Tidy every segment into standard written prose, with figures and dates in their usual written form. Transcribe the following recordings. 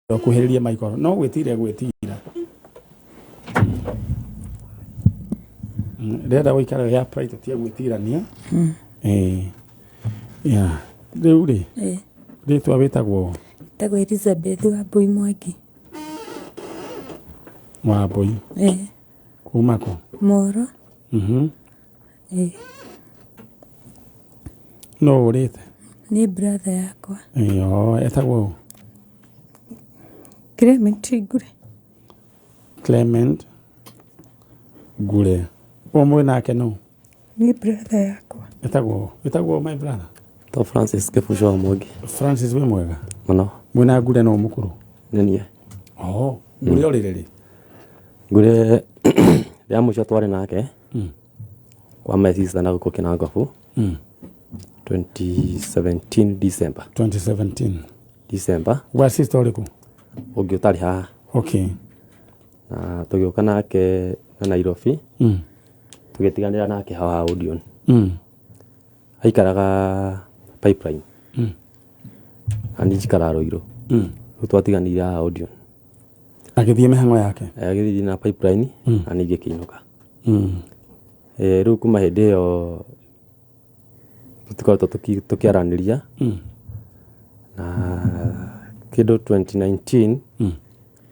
Ũkuhĩrĩrie maikoro no gwĩtira gwĩtira. Rĩenda gũikara rĩ upright ũtige gwĩtirania. Ĩĩ. Yeah. Rĩu rĩ, rĩtwa wĩtagwo? Njĩtagwo Elizabeth Wambui Mwangi. Wambui. Kuma kũ? Moro. Ĩĩ. Nũ ũrĩte? Nĩ brother yakwa. Ĩĩ oo etagwo ũ? Clement Ngure. Clement Ngure. Ũyũ mwĩ nake nũ? Nĩ brother yakwa. Etagwo ũ? Wĩtagwo ũ my brother? To Francis Kĩbuco wa Mwangi. Francis wĩ mwega? Mũno. Mwĩna Ngure nũ mũkũrũ? Nĩ niĩ. Oo, Ngure orĩre rĩ? Ngure rĩa mũico twarĩ nake kwa my sister na gũkũ Kinangofu 2017 December. 2017. December. Gwa sister ũrĩkũ? Ũngĩ ũtarĩ haha. Okay. Na tũgĩũka nake na Nairobi. Tũgĩtiganĩra nake haha Odeon. Aikaraga Pipeline. Na niĩ njikaraga Ruiru. Rĩu twatiganĩire haha Odeon. Agĩthiĩ mĩhang'o yake? Agĩthiĩ na Pipeline na niĩ ngĩkĩinũka. Rĩu kuma hĩndĩ ĩyo tũtikoretwo tũkĩaranĩria na kĩndũ 2019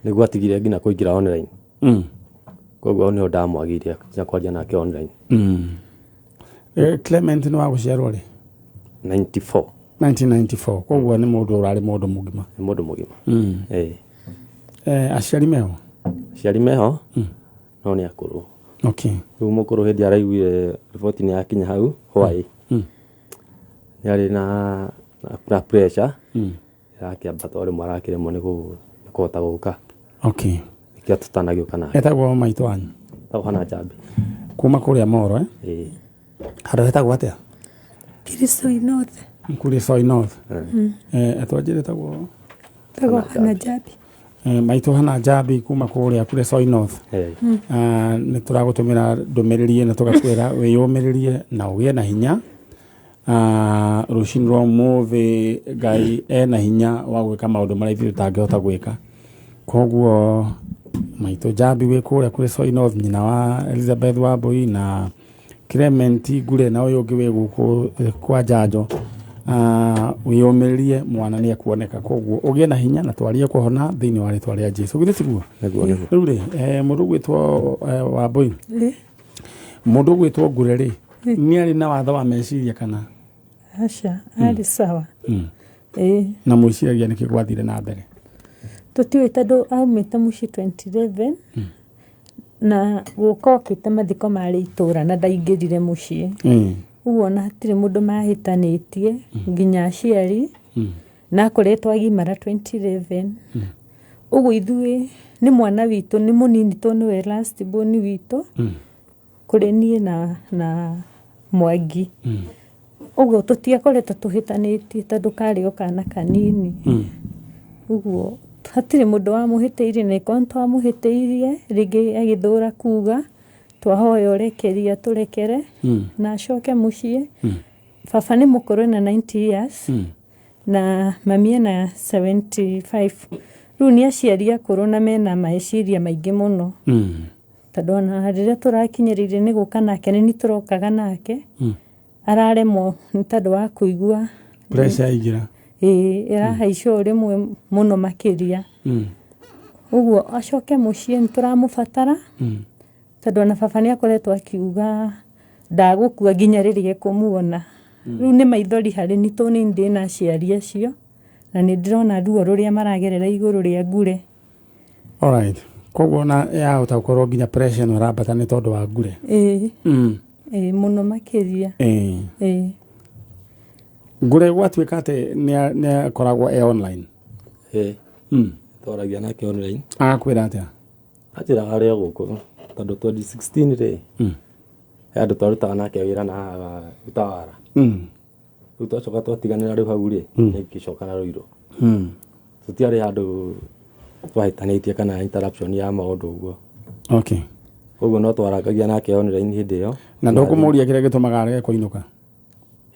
nĩguo atigire nginya kũingĩra online. Koguo hau nĩho ndamwagĩire nginya kwaria nake online. Clement nĩ wa gũciarwo rĩ? 94. 1994 koguo nĩ mũndũ ũrarĩ mũndũ mũgima. Nĩ mũndũ mũgima. Ĩĩ. Aciari meho? Aciari meho no nĩ akũrũ. Okay. Rĩu mũkũrũ hĩndĩ araiguire riboti nĩ yakinya hau hwaĩ nĩ arĩ na pressure ĩrakĩambata o rĩmwe arakĩremwo nĩ kũhota gũka. Okay. Nĩkĩo tũtanagĩũka nake. Etagwo maitũ wanyu? Etagwo Hannah Njambi. Kuma kũrĩa Moro eh? Ĩĩ. Handũ hetagwo atĩa? Kuresoi North. Kuresoi North. Etwanjĩre etagwo? Etagwo Hannah Njambi. Maitũ Hannah Njambi kuma kũrĩa Kuresoi North. Nĩ tũragũtũmĩra ndũmĩrĩri ĩno tũgakwĩra wĩyũmĩrĩrie na ũgĩe na hinya. Rũcinĩ rwa ũmũthĩ Ngai ena hinya wa gwĩka maũndũ marĩa ithuĩ tũtangĩhota gwĩka. Koguo maitũ Njambi wĩ kũrĩa Kuresoi North, nyina wa Elizabeth Wambui na Clement Ngure na ũyũ ũngĩ wĩ gũkũ kwa Njanjo, wĩyũmĩrĩrie mwana nĩ ekuoneka. Koguo ũgĩe na hinya na twarie kũhona thĩinĩ wa rĩtwa rĩa Jesu. Githĩ tiguo? Nĩguo nĩguo. Rĩu rĩ, mũndũ ũgwĩtwo Wambui, mũndũ ũgwĩtwo Ngure rĩ, nĩ arĩ na wathe wa meciria kana? Aca, arĩ sawa. Ĩĩ. Na mwĩciragia nĩkĩ gwathire na mbere? Tũtiũĩ tondũ aumĩte mũciĩ 2011 na gũka okĩte mathiko marĩ itũra na ndaingĩrire mũciĩ. Ũguo ona hatirĩ mũndũ mahĩtanĩtie nginya aciari na akoretwo agimara 2011. Ũguo ithuĩ nĩ mwana witũ nĩ mũnini tondũ nĩwe last born witũ kũrĩ niĩ na Mwangi. Ũguo tũtiakoretwo tũhĩtanĩtie tondũ karĩ o kana kanini. Ũguo hatirĩ mũndũ wamũhĩtĩirie na ĩkorwo nĩ twamũhĩtĩirie rĩngĩ agĩthũra kuga twahoya ũrekeri atũrekere na acoke mũciĩ. Baba nĩ mũkũrũ ena 90 years na mami ena 75. Rĩu nĩ aciari akũrũ na mena meciria maingĩ mũno. Tondũ ona rĩrĩa tũrakinyĩrĩirie nĩ gũka nake nĩ niĩ tũrokaga nake araremwo nĩ tondũ wa kũigua Pressure yaingĩra. Ĩĩ ĩrahaica o rĩmwe mũno makĩria. Ũguo acoke mũciĩ nĩ tũramũbatara tondũ ona baba nĩ akoretwo akiuga ndagũkua nginya rĩrĩa ekũmuona. Rĩu nĩ maithori harĩ niĩ tondũ nĩ ndĩna aciari acio na nĩ ndĩrona ruo rũrĩa maragerera igũrũ rĩa Ngure. Alright. Koguo ona yahota gũkorwo nginya pressure ĩno ĩrambata nĩ tondũ wa Ngure. Ĩĩ. Ĩĩ mũno makĩria. Ĩĩ. Ĩĩ. Ngure gwatuĩka atĩ nĩ akoragwo e online. Ĩĩ. Twaragia nake online. Agakwĩra atĩa? Anjĩraga arĩ o gũkũ tondũ 2016 rĩ, he andũ twarutaga nake wĩra na haha Utawala. Rĩu twacoka twatiganĩra rĩu hau rĩ, ngĩcoka na Ruiru. Tũtiarĩ handũ twahĩtanĩtie kana interruption ya maũndũ ũguo. Okay. Koguo no twarangagia nake online hĩndĩ ĩyo. Na ndũkũmũria kĩrĩa gĩtũmaga arege kũinũka?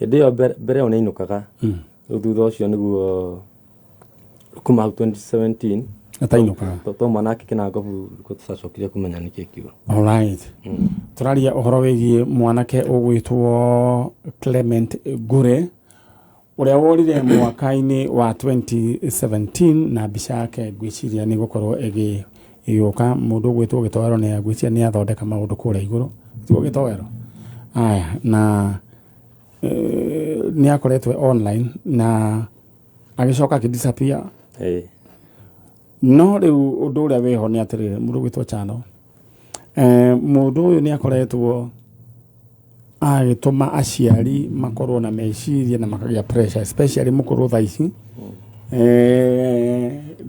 Hĩndĩ ĩyo mbere ĩyo nĩ ainũkaga. Rĩu thutha ũcio nĩguo Kuma hau 2017 Atainũkaga. Twauma nake Kĩnangobu nĩguo tũcacokire kũmenya nĩkĩ kĩũru. Alright. Tũraria ũhoro wĩgiĩ mwanake ũgwĩtwo Clement Ngure ũrĩa worire mwaka-inĩ wa 2017, na mbica yake ngwĩciria nĩ gũkorwo ĩgĩũka. Mũndũ ũgwĩtwo Gĩtoero nĩ ngwĩciria nĩ athondeka maũndũ kũrĩa igũrũ, tiguo Gĩtoero? Aya, na nĩ akoretwo online na agĩcoka akĩ-disappear. No rĩu ũndũ ũrĩa wĩho nĩ atĩrĩrĩ, mũndũ ũgwĩtwo Chano, mũndũ ũyũ nĩ akoretwo agĩtũma aciari makorwo na meciria na makagĩa pressure, especially mũkũrũ thaa ici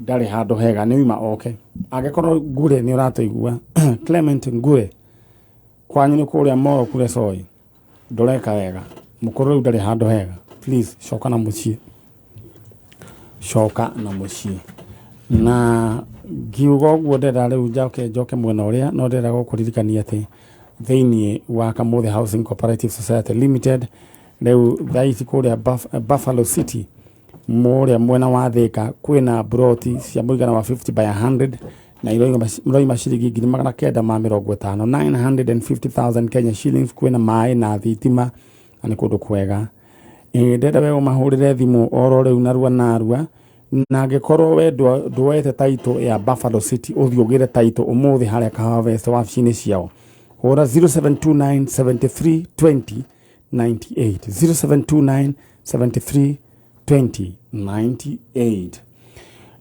ndarĩ handũ hega, nĩ uma oke. Angĩkorwo Ngure nĩ ũratũigua, Clement Ngure, kwanyu nĩ kũrĩa Moro kure Soi, ndũreka wega, mũkũrũ rĩu ndarĩ handũ hega, please coka na mũciĩ, coka na mũciĩ. Na ngiuga ũguo ndĩrenda rĩu njoke mwena ũrĩa, no ndĩrenda gũkũririkania atĩ thĩinĩ wa Kamothe Housing Cooperative Society Limited rĩu thaa ici kũrĩa Buffalo City mũrĩa mwena wa Thika kwĩna broti cia mũigana wa 50 by 100 na iroima ciringi 950,000, 950,000 Kenya shillings. Kwĩna maĩ na thitima na nĩ kũndũ kwega. Ndĩrenda we ũmahũrĩre thimũ oro rĩu narua narua, na angĩkorwo we ndwoete title ya Buffalo City, ũthiĩ ũgĩre title ũmũthĩ harĩa Kahawa West wabici-inĩ ciao. Hũra 0729 73 20 98, 0729 73 20 98.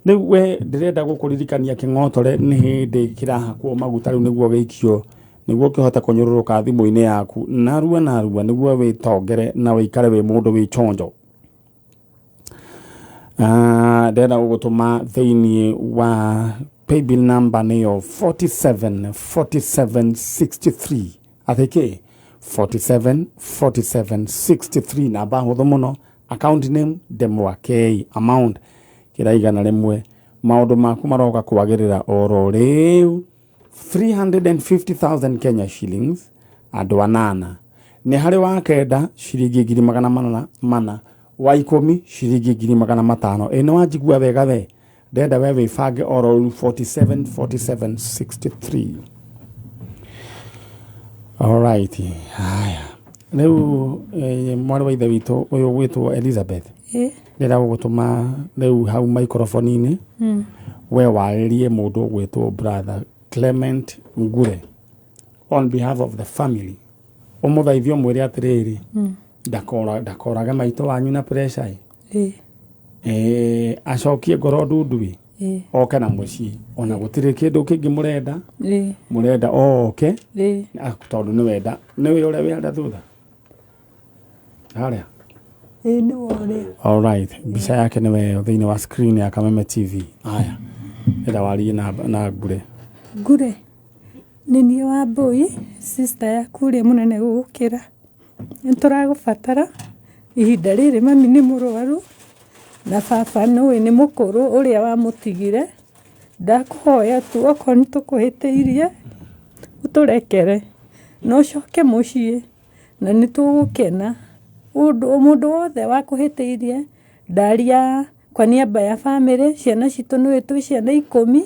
Rĩu we ndĩrenda gũkũririkania kĩng'otore nĩ hĩndĩ kĩrahakwo maguta rĩu nĩguo gĩikio, nĩguo ũkĩhote kũnyũrũrũka thimũ-inĩ yaku narua narua, nĩguo wĩtongere na wĩikare wĩ mũndũ wĩ chonjo. Ndĩrenda gũgũtũma thĩinĩ wa paybill number nĩyo 47 47 63, atĩ kĩ? 47 47 63, namba hũthũ mũno. Account name Ndemwa K, amount kĩra 100. Maũndũ maku maroka kwagĩrĩra oro rĩu. 350,000 Kenya shillings, andũ anana. Nĩ harĩ wa kenda ciringi 400,000, wa 10 ciringi 500,000. Ĩ nĩ wanjigua wega we? Ndenda we wĩbange oro rĩu, 47 47 63. Alright, haya rĩu mwarĩ wa ithe witũ ũyũ ũgwĩtwo Elizabeth, ndĩrenda gũgũtũma rĩu hau maikroboni-inĩ we warĩrie mũndũ ũgwĩtwo brother Clement Ngure on behalf of the family, ũmũthaithie, ũmwĩre atĩrĩrĩ, ndakorage maitũ wanyu na pressure ĩ. Acokie ngoro ndundu ĩ, oke na mũciĩ, ona gũtirĩ kĩndũ kĩngĩ mũrenda, mũrenda oke tondũ nĩ wenda nĩ ũrĩa wĩ harĩa thutha harĩa. Ĩ, nĩ ũrĩa. Alright, mbica yake nĩ weyo thĩinĩ wa screen ya Kameme TV. Aya, ĩra warie na Ngure. Ngure, nĩ niĩ Wambũi, sister yaku ũrĩa mũnene gũgũkĩra. Nĩ tũragũbatara ihinda rĩrĩ, mami nĩ mũrwaru na baba nĩũĩ nĩ mũkũrũ ũrĩa wamũtigire. Ndakũhoya tu okorwo nĩ tũkũhĩtĩirie ũtũrekere na ũcoke mũciĩ na nĩ tũgũkena. Mũndũ wothe wakũhĩtĩirie, ndaria kwa niaba ya bamĩrĩ, ciana citũ nĩũĩ twĩ ciana 10,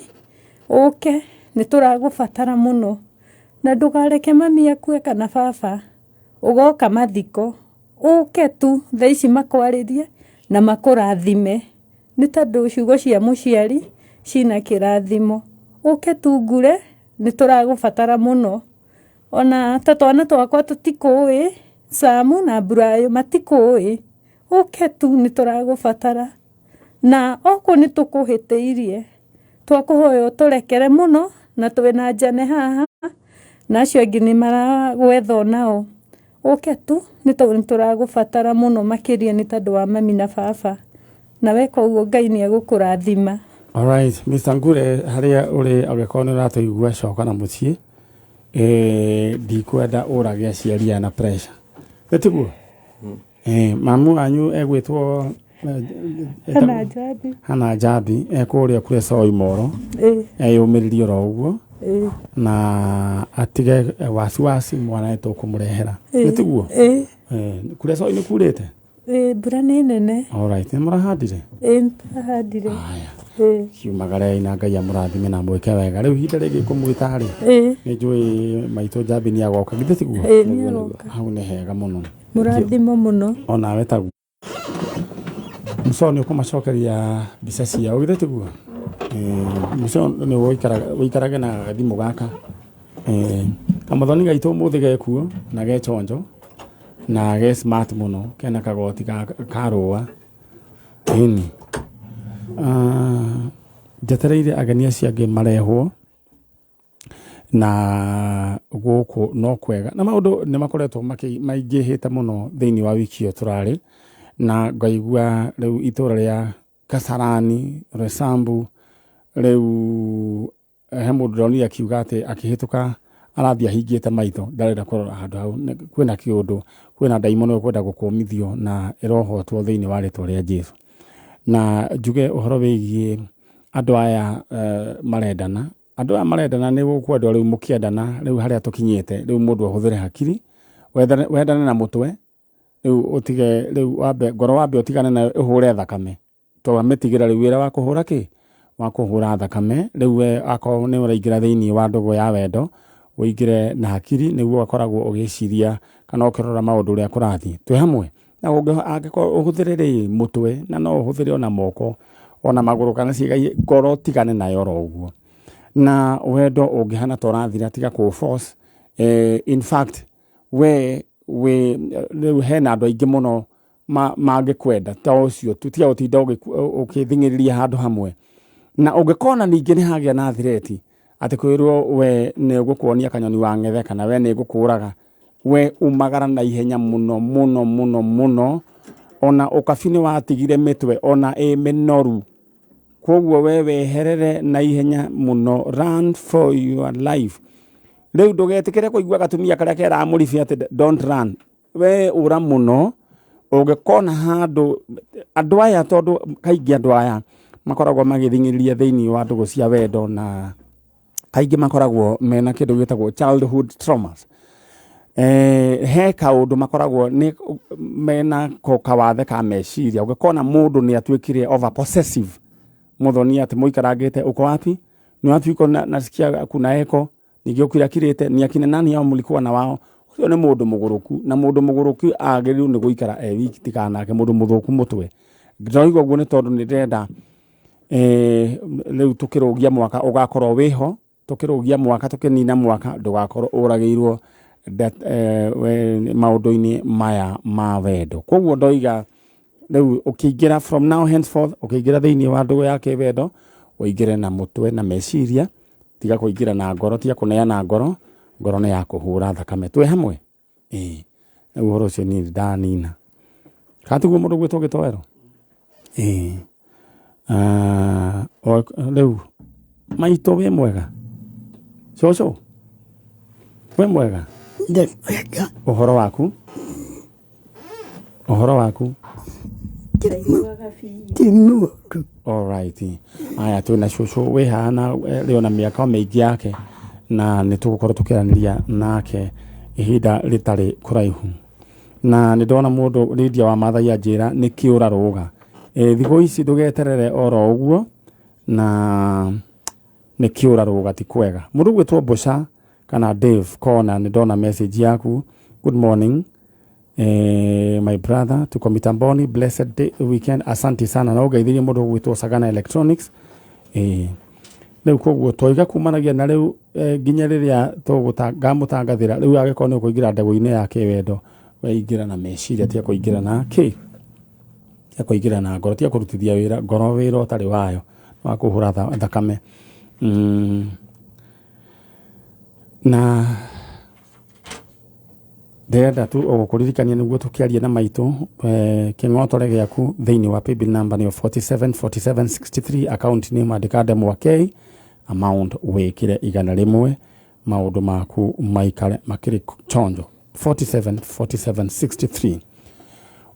ũke nĩ tũragũbatara mũno, na ndũkareke mami akue kana baba ũgoka mathiko, ũke tu thaa ici makwarĩrie na makũrathime, nĩ tondũ ciugo cia mũciari cina kĩrathimo. Ũke tu Ngure, nĩ tũragũbatara mũno. Ona ta twana twakwa tũtikũĩ, Samu na Brayo matikũĩ, ũke tu nĩ tũragũbatara. Na okorwo nĩ tũkũhĩtĩirie, twakũhoya ũtũrekere mũno, na twĩna Njane haha na acio angĩ nĩ maragwetha onao. Ũke tu nĩ tondũ nĩ tũragũbatara mũno makĩria, nĩ tondũ wa mami na baba. Na weka ũguo Ngai nĩ egũkũrathima. Alright, Mr. Ngure, harĩa ũrĩ angĩkorwo nĩ ũratũigua, coka na mũciĩ. Ndikwenda ũrage aciari aya na pressure. Nĩ tiguo? Mamu wanyu egwĩtwo Hana Njambi. Hana Njambi ekũrĩa kũrĩa Soi Moro. Eyũmĩrĩrie oro ũguo na atige wasiwasi, mwana nĩ tũkũmũrehera. Nĩ tiguo? Kũrĩa Soi nĩ kurĩte? Ĩĩ, mbura nĩ nene. Alright, nĩ mũrahandire? Ĩĩ, nĩtũrahandire. Haya. Ĩĩ. Kiumagarei na Ngai amũrathime na mwĩke wega. Rĩu ihinda rĩngĩ ngũmwĩta rĩ, Ĩĩ. nĩ njũĩ maitũ Njambi nĩ agoka, githĩ tiguo? Ĩĩ, nĩ agoka. Hau nĩ hega mũno. Mũrathimo mũno. Onawe taguo. Mũco nĩ ũkũmacokeria mbica ciao, githĩ tiguo? Mũco nĩ ũikarage na gathimũ gaka. Kamuthoni gaitũ ũmũthĩ gekuo na ge chonjo na ge smart mũno, kena kagoti ka rũa. Ĩni. Njetereire ageni acio angĩ marehwo na gũkũ no kwega na maũndũ nĩ makoretwo maingĩhĩte mũno thĩinĩ wa wiki ĩyo tũrarĩ na ngaigua rĩu itũra rĩa Kasarani, Roysambu, rĩu he mũndũ ndonire akiuga atĩ akĩhĩtũka arathiĩ ahingĩte maitho ndarenda kũrora handũ hau. Kwĩna kĩũndũ, kwĩna ndaimono ĩkwenda gũkũmithio na ĩrohotwo thĩinĩ wa rĩtwa rĩa Jesu. Na njuge ũhoro wĩgiĩ andũ aya marendana. Andũ aya marendana nĩ gũkwendwo rĩu mũkĩendana rĩu harĩa tũkinyĩte rĩu mũndũ ahũthĩre hakiri, wendane na mũtwe, rĩu ũtige rĩu wambe ngoro wambe ũtigane nayo ĩhũre thakame. Twamĩtigĩra rĩu wĩra wa kũhũra kĩ? Wa kũhũra thakame. Rĩu we akorwo nĩ ũraingĩra thĩinĩ wa ndũgũ ya wendo, ũingĩre na hakiri nĩguo ũgakoragwo ũgĩciria kana ũkĩrora maũndũ ũrĩa kũrathiĩ. Twĩ hamwe? Na angĩkorwo ũhũthĩre rĩ mũtwe na no ũhũthĩre ona moko ona magũrũ kana ciĩga ngoro tigane nayo oro ũguo. Na wendo ũngĩhana ta ũrathira tiga kũ force. In fact we we rĩu hena andũ aingĩ mũno mangĩkwenda ta ũcio tu, tiga gũtinda ũkĩthing'ĩrĩria handũ hamwe. Na ũngĩkona ningĩ nĩ hagĩa na threat atĩ kwĩrwo we nĩ ũgũkuonia kanyoni wa ng'ethe kana we nĩ ngũkũraga, we umagara na ihenya mũno mũno mũno mũno. Ona ũkabi nĩ watigire mĩtwe ona ĩ mĩnoru, koguo we weherere na ihenya mũno, run for your life. Rĩu ndũgetĩkĩre kũigua gatumia karĩa keraga mũribi atĩ don't run, we ũra mũno. Ũngĩkona handũ andũ aya, tondũ kaingĩ andũ aya makoragwo magĩthing'ĩrĩria thĩinĩ wa ndũgũ cia wendo na kaingĩ makoragwo mena kĩndũ gĩtagwo childhood traumas. He kaũndũ makoragwo nĩ mena ko kawathe ka meciria. Ũngĩkona mũndũ nĩ atuĩkire over possessive, mũthoni atĩ mũikarangĩte uko wapi, ni wapi uko nasikia kuna echo, ningĩ ũkira kirĩte ni akina nani hao mlikuwa na wao, ũcio nĩ mũndũ mũgũrũku, na mũndũ mũgũrũku agĩrĩirwo nĩ gũikara e wiki tikanake mũndũ mũthũku mũtwe. Ndĩroiga ũguo nĩ tondũ nĩ ndĩrenda rĩu tũkĩrũgia mwaka ũgakorwo wĩho, tũkĩrũgia mwaka tũkĩnina mwaka ndũgakorwo ũragĩirwo maũndũ-inĩ maya ma wendo. Koguo ndoiga rĩu ũkĩingĩra from now henceforth, ũkĩingĩra thĩinĩ wa ndũgũ ya kĩwendo, ũingĩre na mũtwe na meciria, tiga kũingĩra na ngoro, tiga kũneana ngoro, ngoro nĩ ya kũhũra thakame. Twĩ hamwe? Ĩĩ. Rĩu ũhoro ũcio niĩ ndanina. Kana tiguo mũndũ ũgwĩtwo gĩtoero? Ĩĩ. Rĩu maitũ wĩ mwega? Cũcũ wĩ mwega? Ndĩ mwega. Ũhoro waku? Ũhoro waku? Ti mũru. All right. Aya twĩna cũcũ wĩ haha na rĩo na mĩaka mĩingĩ yake na nĩ tũgũkorwo tũkĩaranĩria nake ihinda rĩtarĩ kũraihu. Na nĩ ndona mũndũ Lydia wa Maathai anjĩra nĩ kĩũra rũga. Thikũ ici ndũgeterere oro ũguo na nĩ kĩũra rũga ti kwega. Mũndũ ũgwĩtwo Mbũca kana Dave Kona, nĩ ndona message yaku. Good morning. My brother, tuko mitamboni, blessed day, weekend. Asante sana. Na ũngeithĩrie mũndũ ũgwĩtwo Sagana Electronics. Rĩu koguo twoiga kumanagia na rĩu nginya rĩrĩa ngamũtangathĩra rĩu angĩkorwo nĩ ũkũingĩra ndegũ-inĩ ya kĩwendo, weingĩra na meciria, tiga kũingĩra na kĩ, tiga kũingĩra na ngoro, tiga kũrutithia wĩra ngoro wĩra ũtarĩ wayo wa kũhũra thakame. Na ndĩrenda tu ũgũkũririkania nĩguo tũkĩarie na maitũ, kĩng'otore gĩaku thĩinĩ wa paybill number nĩyo 474763, account name andĩka Ndemwa K, amount wĩkĩre 100, maũndũ maku maikare makĩrĩ chonjo. 474763.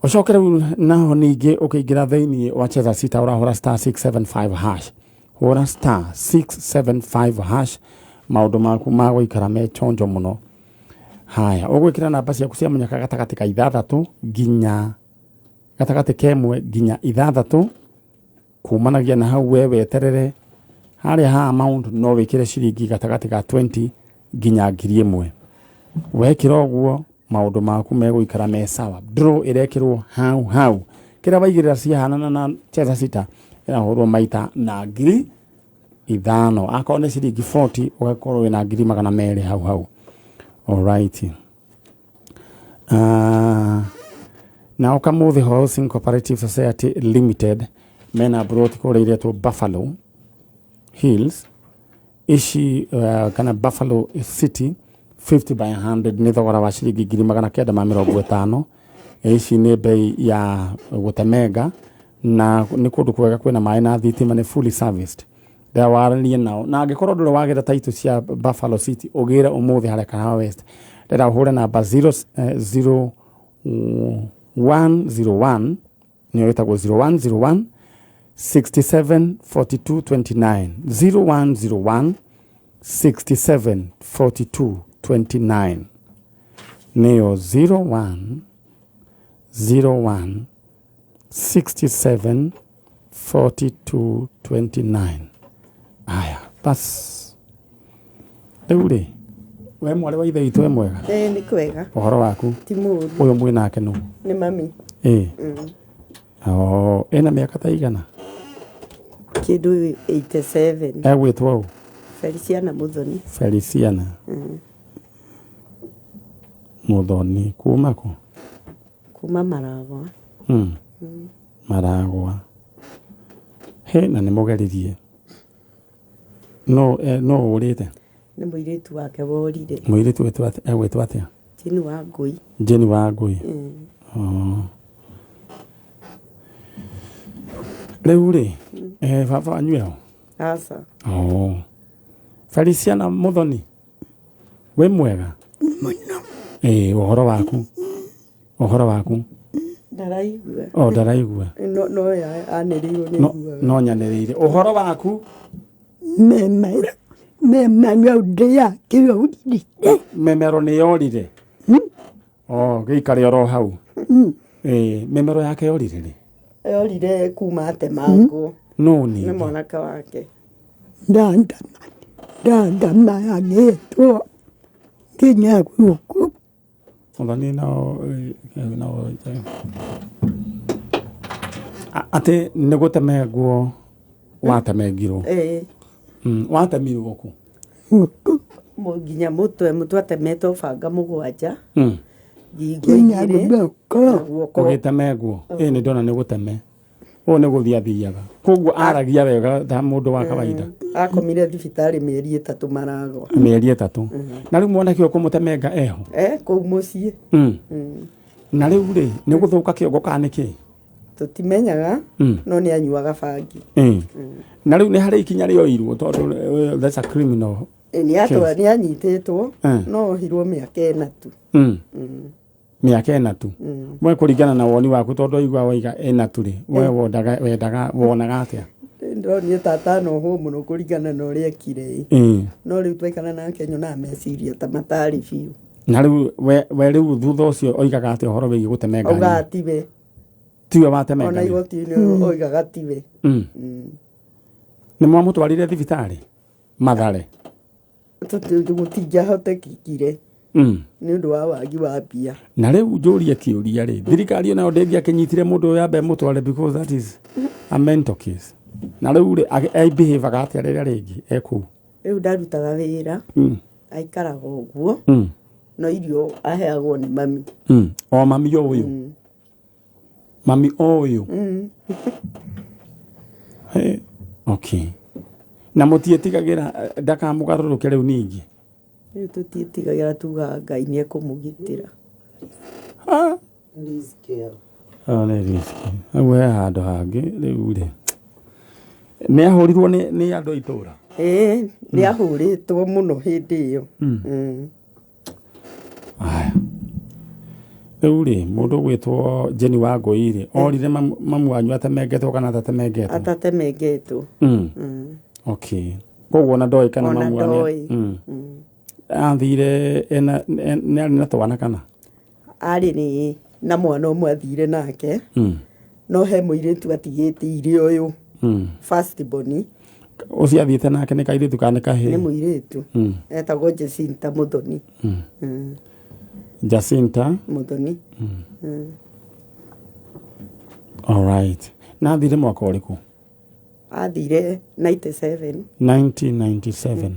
Ũcoke rĩu naho ningĩ ũkĩingĩra thĩinĩ wa Cheza Sita ũrahũra star 675 hash. Hũra star 675 hash, maũndũ maku magũikara me chonjo mũno. Haya, ũgwĩkĩra namba ciaku cia mũnyaka gatagatĩ ka 6 nginya Gatagatĩ ka 1 nginya 6 kumanagia na hau we weterere harĩa ha amount no wĩkĩre ciringi gatagatĩ ka 20 nginya 1000. Wekĩra ũguo maũndũ maku megũikara me sawa. Draw ĩrekĩrwo hau hau, kĩrĩa waigĩrĩra ciahanana na cheza sita ĩrahũrwo maita na 5,000. Akorwo nĩ ciringi 40 ũgakorwo wĩna 200,000 hau hau. Alright. Nao Kamuthi Housing Cooperative Society Limited mena broti kũrĩa iretwo Buffalo Hills ici, kana Buffalo City 50 by 100 nĩ thogora wa ciringi 950,000. Ici nĩ bei ya gũtemenga na nĩ kũndũ kwega kwĩna maĩ na thitima, nĩ fully serviced. Ndĩrawarĩrie nao na angĩkorwo ndũrĩ wagĩra taitũ cia Buffalo City ũgĩre ũmũthĩ harĩa Kahawa West. Ndĩrenda ũhũre namba 0 0101, nĩyo ĩtagwo 0101 67 42 29, 0101 67 42 29, nĩyo 01 01 67 42 29. Aya bas, rĩu rĩ, we mwarĩ wa ithe witũ, we mwega? Ĩĩ, nĩ kwega. Ũhoro waku? Ti mũũru. Ũyũ mwĩ nake nũ? Nĩ mami. Ĩ, oh, ĩna mĩaka ta igana? Kĩndũ 87. Egwĩtwo ũ? Feliciana Muthoni. Feliciana Muthoni kuma kũ? Kuma Maragwa. Maragwa. He na nĩ mũgeririe no no ũrĩte? Nĩ mũirĩtu wake worire. Mũirĩtu egwĩtwo atĩa? Jane wa Ngũi. Jane wa Ngũi. Oh. Rĩu rĩ, baba wanyu eho? Aca. Oh. Feliciana Muthoni, wĩ mwega? Mũno. Ĩ, ũhoro waku? Ũhoro waku? Ndaraigua. O ndaraigua. No anĩrĩirwo nĩ No, iguaga. no nyanĩrĩire. Ũhoro waku? Memero memero ndĩyakĩorire. Memero nĩ yorire? Oh, gĩikare oro hau. Ĩ, memero yake yorire rĩ? Yorire kuma atemangwo. No Nĩ ningĩ. mwanake wake. Ndandamaagĩtwo nginya gũkũ. Muthoni nao nao atĩ nĩ gũtemengwo watemengirwo? Ĩĩ. Watemirwo kũ? Gũkũ. Nginya mũtwe atemetwo banga 7. Ngingo nginya 2 na guoko. guoko. Ũgĩtemengwo. Ĩ, nĩ ndona nĩ gũteme. Ũũ nĩ gũthiĩ athiaga. Koguo aragia wega ta mũndũ wa kawaida? Akomire thibitarĩ mĩeri 3 Maragwa. Mĩeri 3. Na rĩu mwanake ũyũ kũmũtemenga eho? Kũu mũciĩ. Na rĩu rĩ, nĩ gũthũka kĩongo kana nĩ kĩ? Tũtimenyaga, no nĩ anyuaga bangi. Na rĩu nĩ harĩ ikinya rĩoirwo tondũ that's a criminal Nĩ anyitĩtwo no ohirwo mĩaka 4 tu. Mĩaka 4 tu. We kũringana na woni waku tondũ aigua waiga 4 tu rĩ, we wendaga wonaga atĩa? Ndĩronire tata anohwo mũno kũringana na ũrĩa ekire. No rĩu twaikara nake nyonaga meciria ta matarĩ biũ. Na rĩu we rĩu thutha ũcio oigaga atĩa ũhoro wĩgiĩ gũtemenga? Augaga tiwe. Tiwe watemenga? Ona igoti-inĩ oigaga tiwe. Nĩ mwamũtwarire thibitarĩ Mathare? Gũtingĩahotekekire nĩ ũndũ wa wagi wa mbia. Na rĩu njũrie kĩũria rĩ, thirikari onayo ndĩngĩakĩnyitire mũndũ ũyũ ambe mũtware because that is a mental case. Na rĩu rĩ, abehavaga atĩa rĩrĩa rĩngĩ ekũu? Rĩu ndarutaga wĩra, aikaraga ũguo, no irio aheagwo nĩ mami. O mami o ũyũ? Mami o ũyũ? Okay. Na mũtiĩtigagĩra ndakamũgarũrũke rĩu ningĩ? Rĩu tũtiĩtigagĩra, tugaga Ngai nĩ ekũmũgitĩra. Nĩ risk. Hau he handũ hangĩ rĩu rĩ. Nĩ ahũrirwo nĩ andũ a itũũra? Ĩĩ, nĩ ahũrĩtwo mũno hĩndĩ ĩyo. Aya. Rĩu rĩ, mũndũ ũgwĩtwo Jane wa Ngũi rĩ, orire mamu wanyu atemengetwo kana atatemengetwo? Atatemengetwo. Okay. Koguo ona ndoĩ kana Ona mamu wanyu. ndoĩ. Athire ena nĩ arĩ na twana kana? Arĩ nĩ na mwana ũmwe athire nake. No he mũirĩtu atigĩte ũyũ. First born. Ũcio athiĩte nake nĩ kairĩtu kana nĩ kahĩĩ? Nĩ mũirĩtu. Etagwo Jacinta Muthoni. Jacinta Muthoni. All right. Na athire mwaka ũrĩkũ? Athire 97. 1997.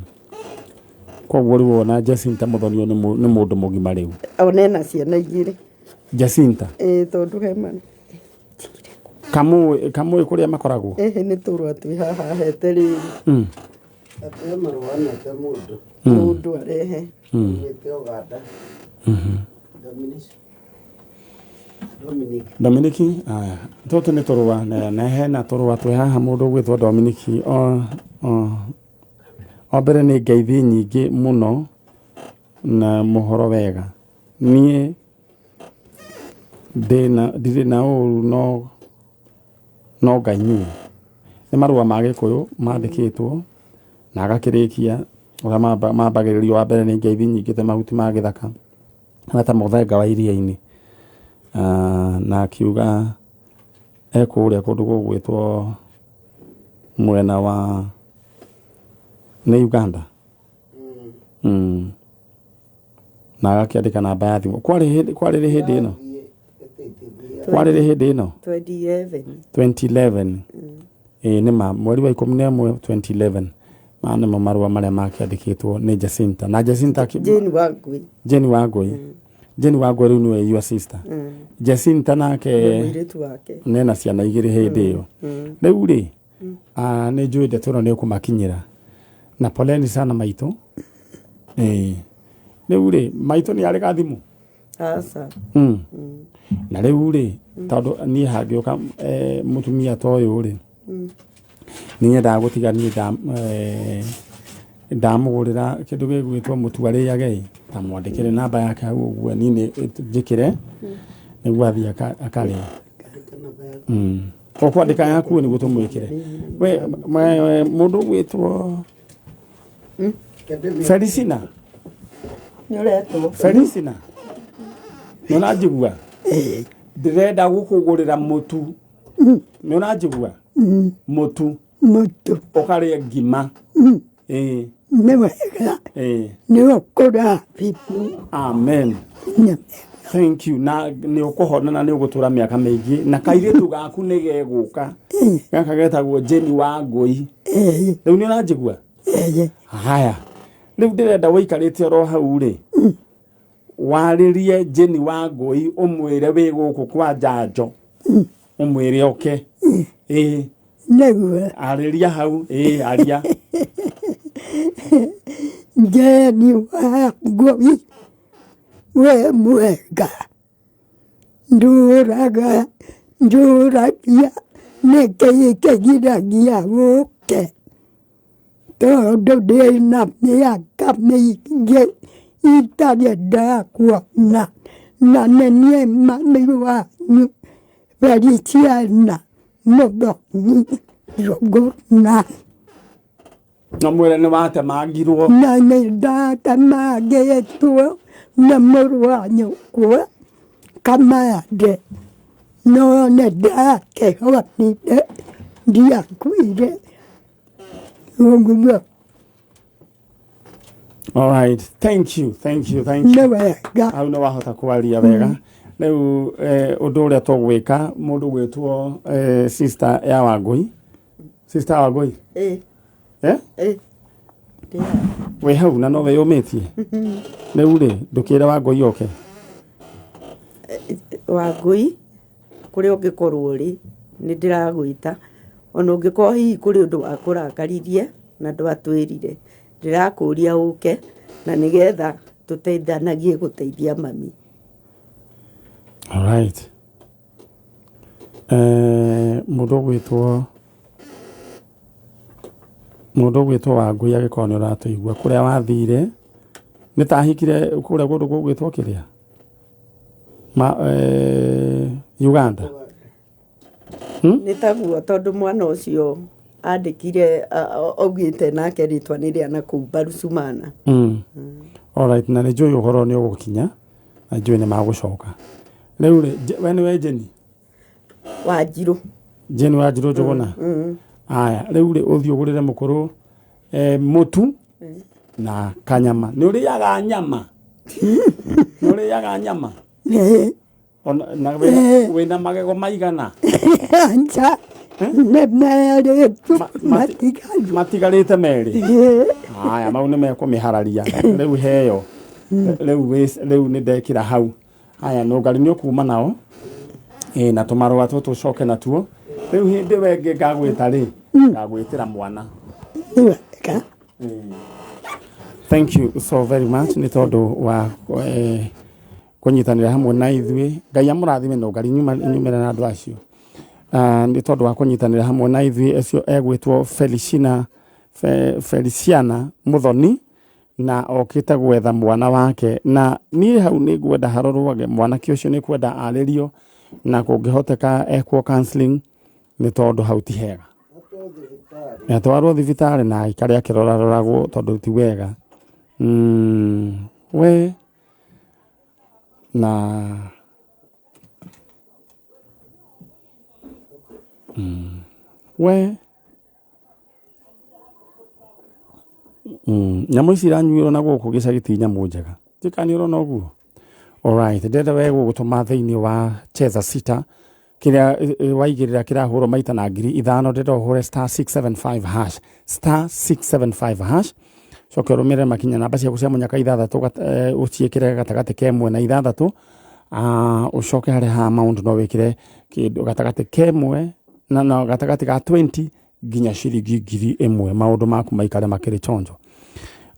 Koguo rĩu ona Jacinta Muthoni ũyũ nĩ mũndũ mũgima rĩu. Ona ena ciana igĩrĩ. Jacinta? Ĩĩ, tondũ he mana. Kamũĩ kamũĩ kũrĩa makoragwo? Ĩhĩ, nĩ tũrũa twĩ haha hete rĩrĩ. Atĩ marũa nete mũndũ. Mũndũ arehe. Wĩte Uganda. Dominic. Dominic. Dominiki, aya, tũtũ nĩ tũrũa na hena tũrũa twĩ haha mũndũ ũgwĩtwo Dominiki. O mbere nĩ ngeithi nyingĩ mũno na mũhoro wega. Niĩ ndirĩ na ũru no Ngai nyue. Nĩ marũa ma Gĩkũyũ mandĩkĩtwo na agakĩrĩkia ũrĩa mambagĩrĩrio. Wa mbere nĩ ngeithi nyingĩ ta mahuti ma gĩthaka kana ta mũthenga wa iria-inĩ. Na akiuga ekũrĩa kũndũ gũgwĩtwo mwena wa nĩ Uganda. Na agakĩandĩka namba ya thimũ. Kwarĩ hĩndĩ ĩno? Kwarĩ hĩndĩ ĩno? 2011. 2011. Ĩĩ nĩ ma mweri wa 11 2011. Maya nĩmo marũa marĩa makĩandĩkĩtwo nĩ Jacinta. Na Jacinta Jane Wangui. Jane Wangui. Jane Wangui rĩu nĩwe your sister. Jacinta nake mũirĩtu wake. Nena ciana igĩrĩ hĩndĩ ĩyo. Rĩu rĩ, nĩ njũĩ ndeto ĩno nĩ ũkũmakinyĩra. Na poleni sana maitũ. Rĩu rĩ, maitũ nĩ arĩ gathimũ? Aca. Na rĩu rĩ, tondũ niĩ hangĩũka mũtumia ta ũyũ rĩ, nĩ nyendaga gũtiga niĩ ndamũgũrĩra kĩndũ gĩgwĩtwo mũtu arĩage, ta mwandĩkĩre namba yake hau ũguo niĩ njĩkĩre nĩguo athiĩ akarĩa. Ũkwandĩka yaku nĩguo tũmwĩkĩre. We mũndũ ũgwĩtwo Felicina. Nĩ ũretwo. Felicina. Nĩ ũranjigua? Ndĩrenda gũkũgũrĩra mũtu. Nĩ ũranjigua? Mũtu. Mũtu. Ũkarĩa ngima. Ĩĩ. Nĩ wega. Ĩĩ. Nĩ ũkũrathimwo. Amen. Thank you. Na nĩ ũkũhona na nĩ ũgũtũra mĩaka mĩingĩ na kairĩtu gaku nĩ gegũka. Gaka getagwo Jane Wangui. Rĩu nĩ ũranjigua? Haya. Rĩu ndĩrenda wĩikarĩte oro hau rĩ. Warĩrie Jane Wangui ũmwĩre wĩ gũkũ kwa njanjo. Ũmwĩre oke. Ĩĩ. Nĩguo. Arĩria hau. Ĩĩ, aria. Jane Wangui we mwega. Ndũraga njũragia nĩkĩĩ kĩgiragia ũke. Tondũ ndĩna mĩaka mĩingĩ itarĩ ndakuona na nĩ niĩ mami wanyu Feliciana Muthoni Njũgũna. No mwĩre nĩ watemangirwo. Na nĩ ndatemangĩtwo nĩ mũrũ wa nyũkwa Kamande, no nĩ ndakĩhonire, ndiakuire. Ũguo. All right. Thank you. Thank you. Thank you. Nĩ wega. Hau nĩ wahota kwaria wega. Rĩu ũndũ ũrĩa tũgwĩka mũndũ gwĩtwo sister ya Wangui. Sister ya Wangui. Ĩĩ. Eh? Ĩĩ. Wĩ hau na no wĩyũmĩtie. Rĩu rĩ, ndũkĩre Wangui oke. Wangui kũrĩa ũngĩkorwo ũrĩ nĩ ndĩragwĩta ona ũngĩkorwo hihi kũrĩ ũndũ wakũrakaririe na ndwatwĩrire, ndĩrakũria ũke na nĩgetha tũteithanagie gũteithia mami. All right. Mũndũ ũgwĩtwo Wangui angĩkorwo nĩ ũratũigua kũrĩa wathire nĩ ta ahikire kũrĩa kũndũ gũgwĩtwo kĩrĩa Uganda. Nĩ taguo tondũ mwana ũcio andĩkire augĩte nake rĩtwa nĩ rĩa nakũu Barusumana. All right, na nĩ njũĩ ũhoro nĩ ũgũkinya na njũĩ nĩ magũcoka. Rĩu rĩ, we nĩwe Jane? Wanjirũ. Jane Wanjirũ Njũgũna. Aya, rĩu rĩ ũthiĩ ũgũrĩre mũkũrũ mũtu na kanyama. Nĩ ũrĩaga nyama? Nĩ ũrĩaga nyama? Ĩĩ. Ona na wĩna magego maigana? Anja nĩ merĩ tu matigaru. Matigarĩte merĩ? Ĩĩ. Aya, mau nĩ mekũmĩhararia. Rĩu heo. Rĩu rĩu nĩ ndekĩra hau. Aya, nũngari nĩ ũkuma nao. Ĩĩ, na tũmarũa tũtũ ũcoke natuo. Rĩu hĩndĩ we ĩngĩ ngagwĩta rĩ, ngagwĩtĩra mwana. Nĩ wega. Thank you so very much nĩ tondũ wa kũnyitanĩra hamwe na ithuĩ. Ngai amũrathime nũngari nyumĩre na andũ acio. Nĩ tondũ wa kũnyitanĩra hamwe na ithuĩ. Ũcio egwĩtwo Felicina, Feliciana Muthoni na okĩte gwetha mwana wake, na niĩ hau nĩ ngwenda harorwage mwanake ũcio, nĩ kwenda arĩrio na kũngĩhoteka ekwo counseling, nĩ tondũ hau ti hega, atwarwo thibitarĩ na aikare akĩroraroragwo tondũ ti wega. We na we nyamũ ici iranyuĩrwo na gũkũ gĩcagi ti nyamũ njega, tikani ũrona ũguo. Alright, ndĩrenda we gũgũtũma thĩinĩ wa Cheza Sita kĩrĩa waigĩrĩra kĩrahũrwo maita na 5,000. Ndĩrenda ũhũre star 675 hash, star 675 hash, coke ũrũmĩrĩre makinya namba ciaku cia mũnyaka ithathatũ, ũciĩkĩre gatagatĩ ka ĩmwe na ithathatũ. Ũcoke harĩa ha amount no wĩkĩre kĩndũ gatagatĩ ka ĩmwe na gatagatĩ ga 20 nginya ciringi 1,000, maũndũ maku maikare makĩrĩ chonjo.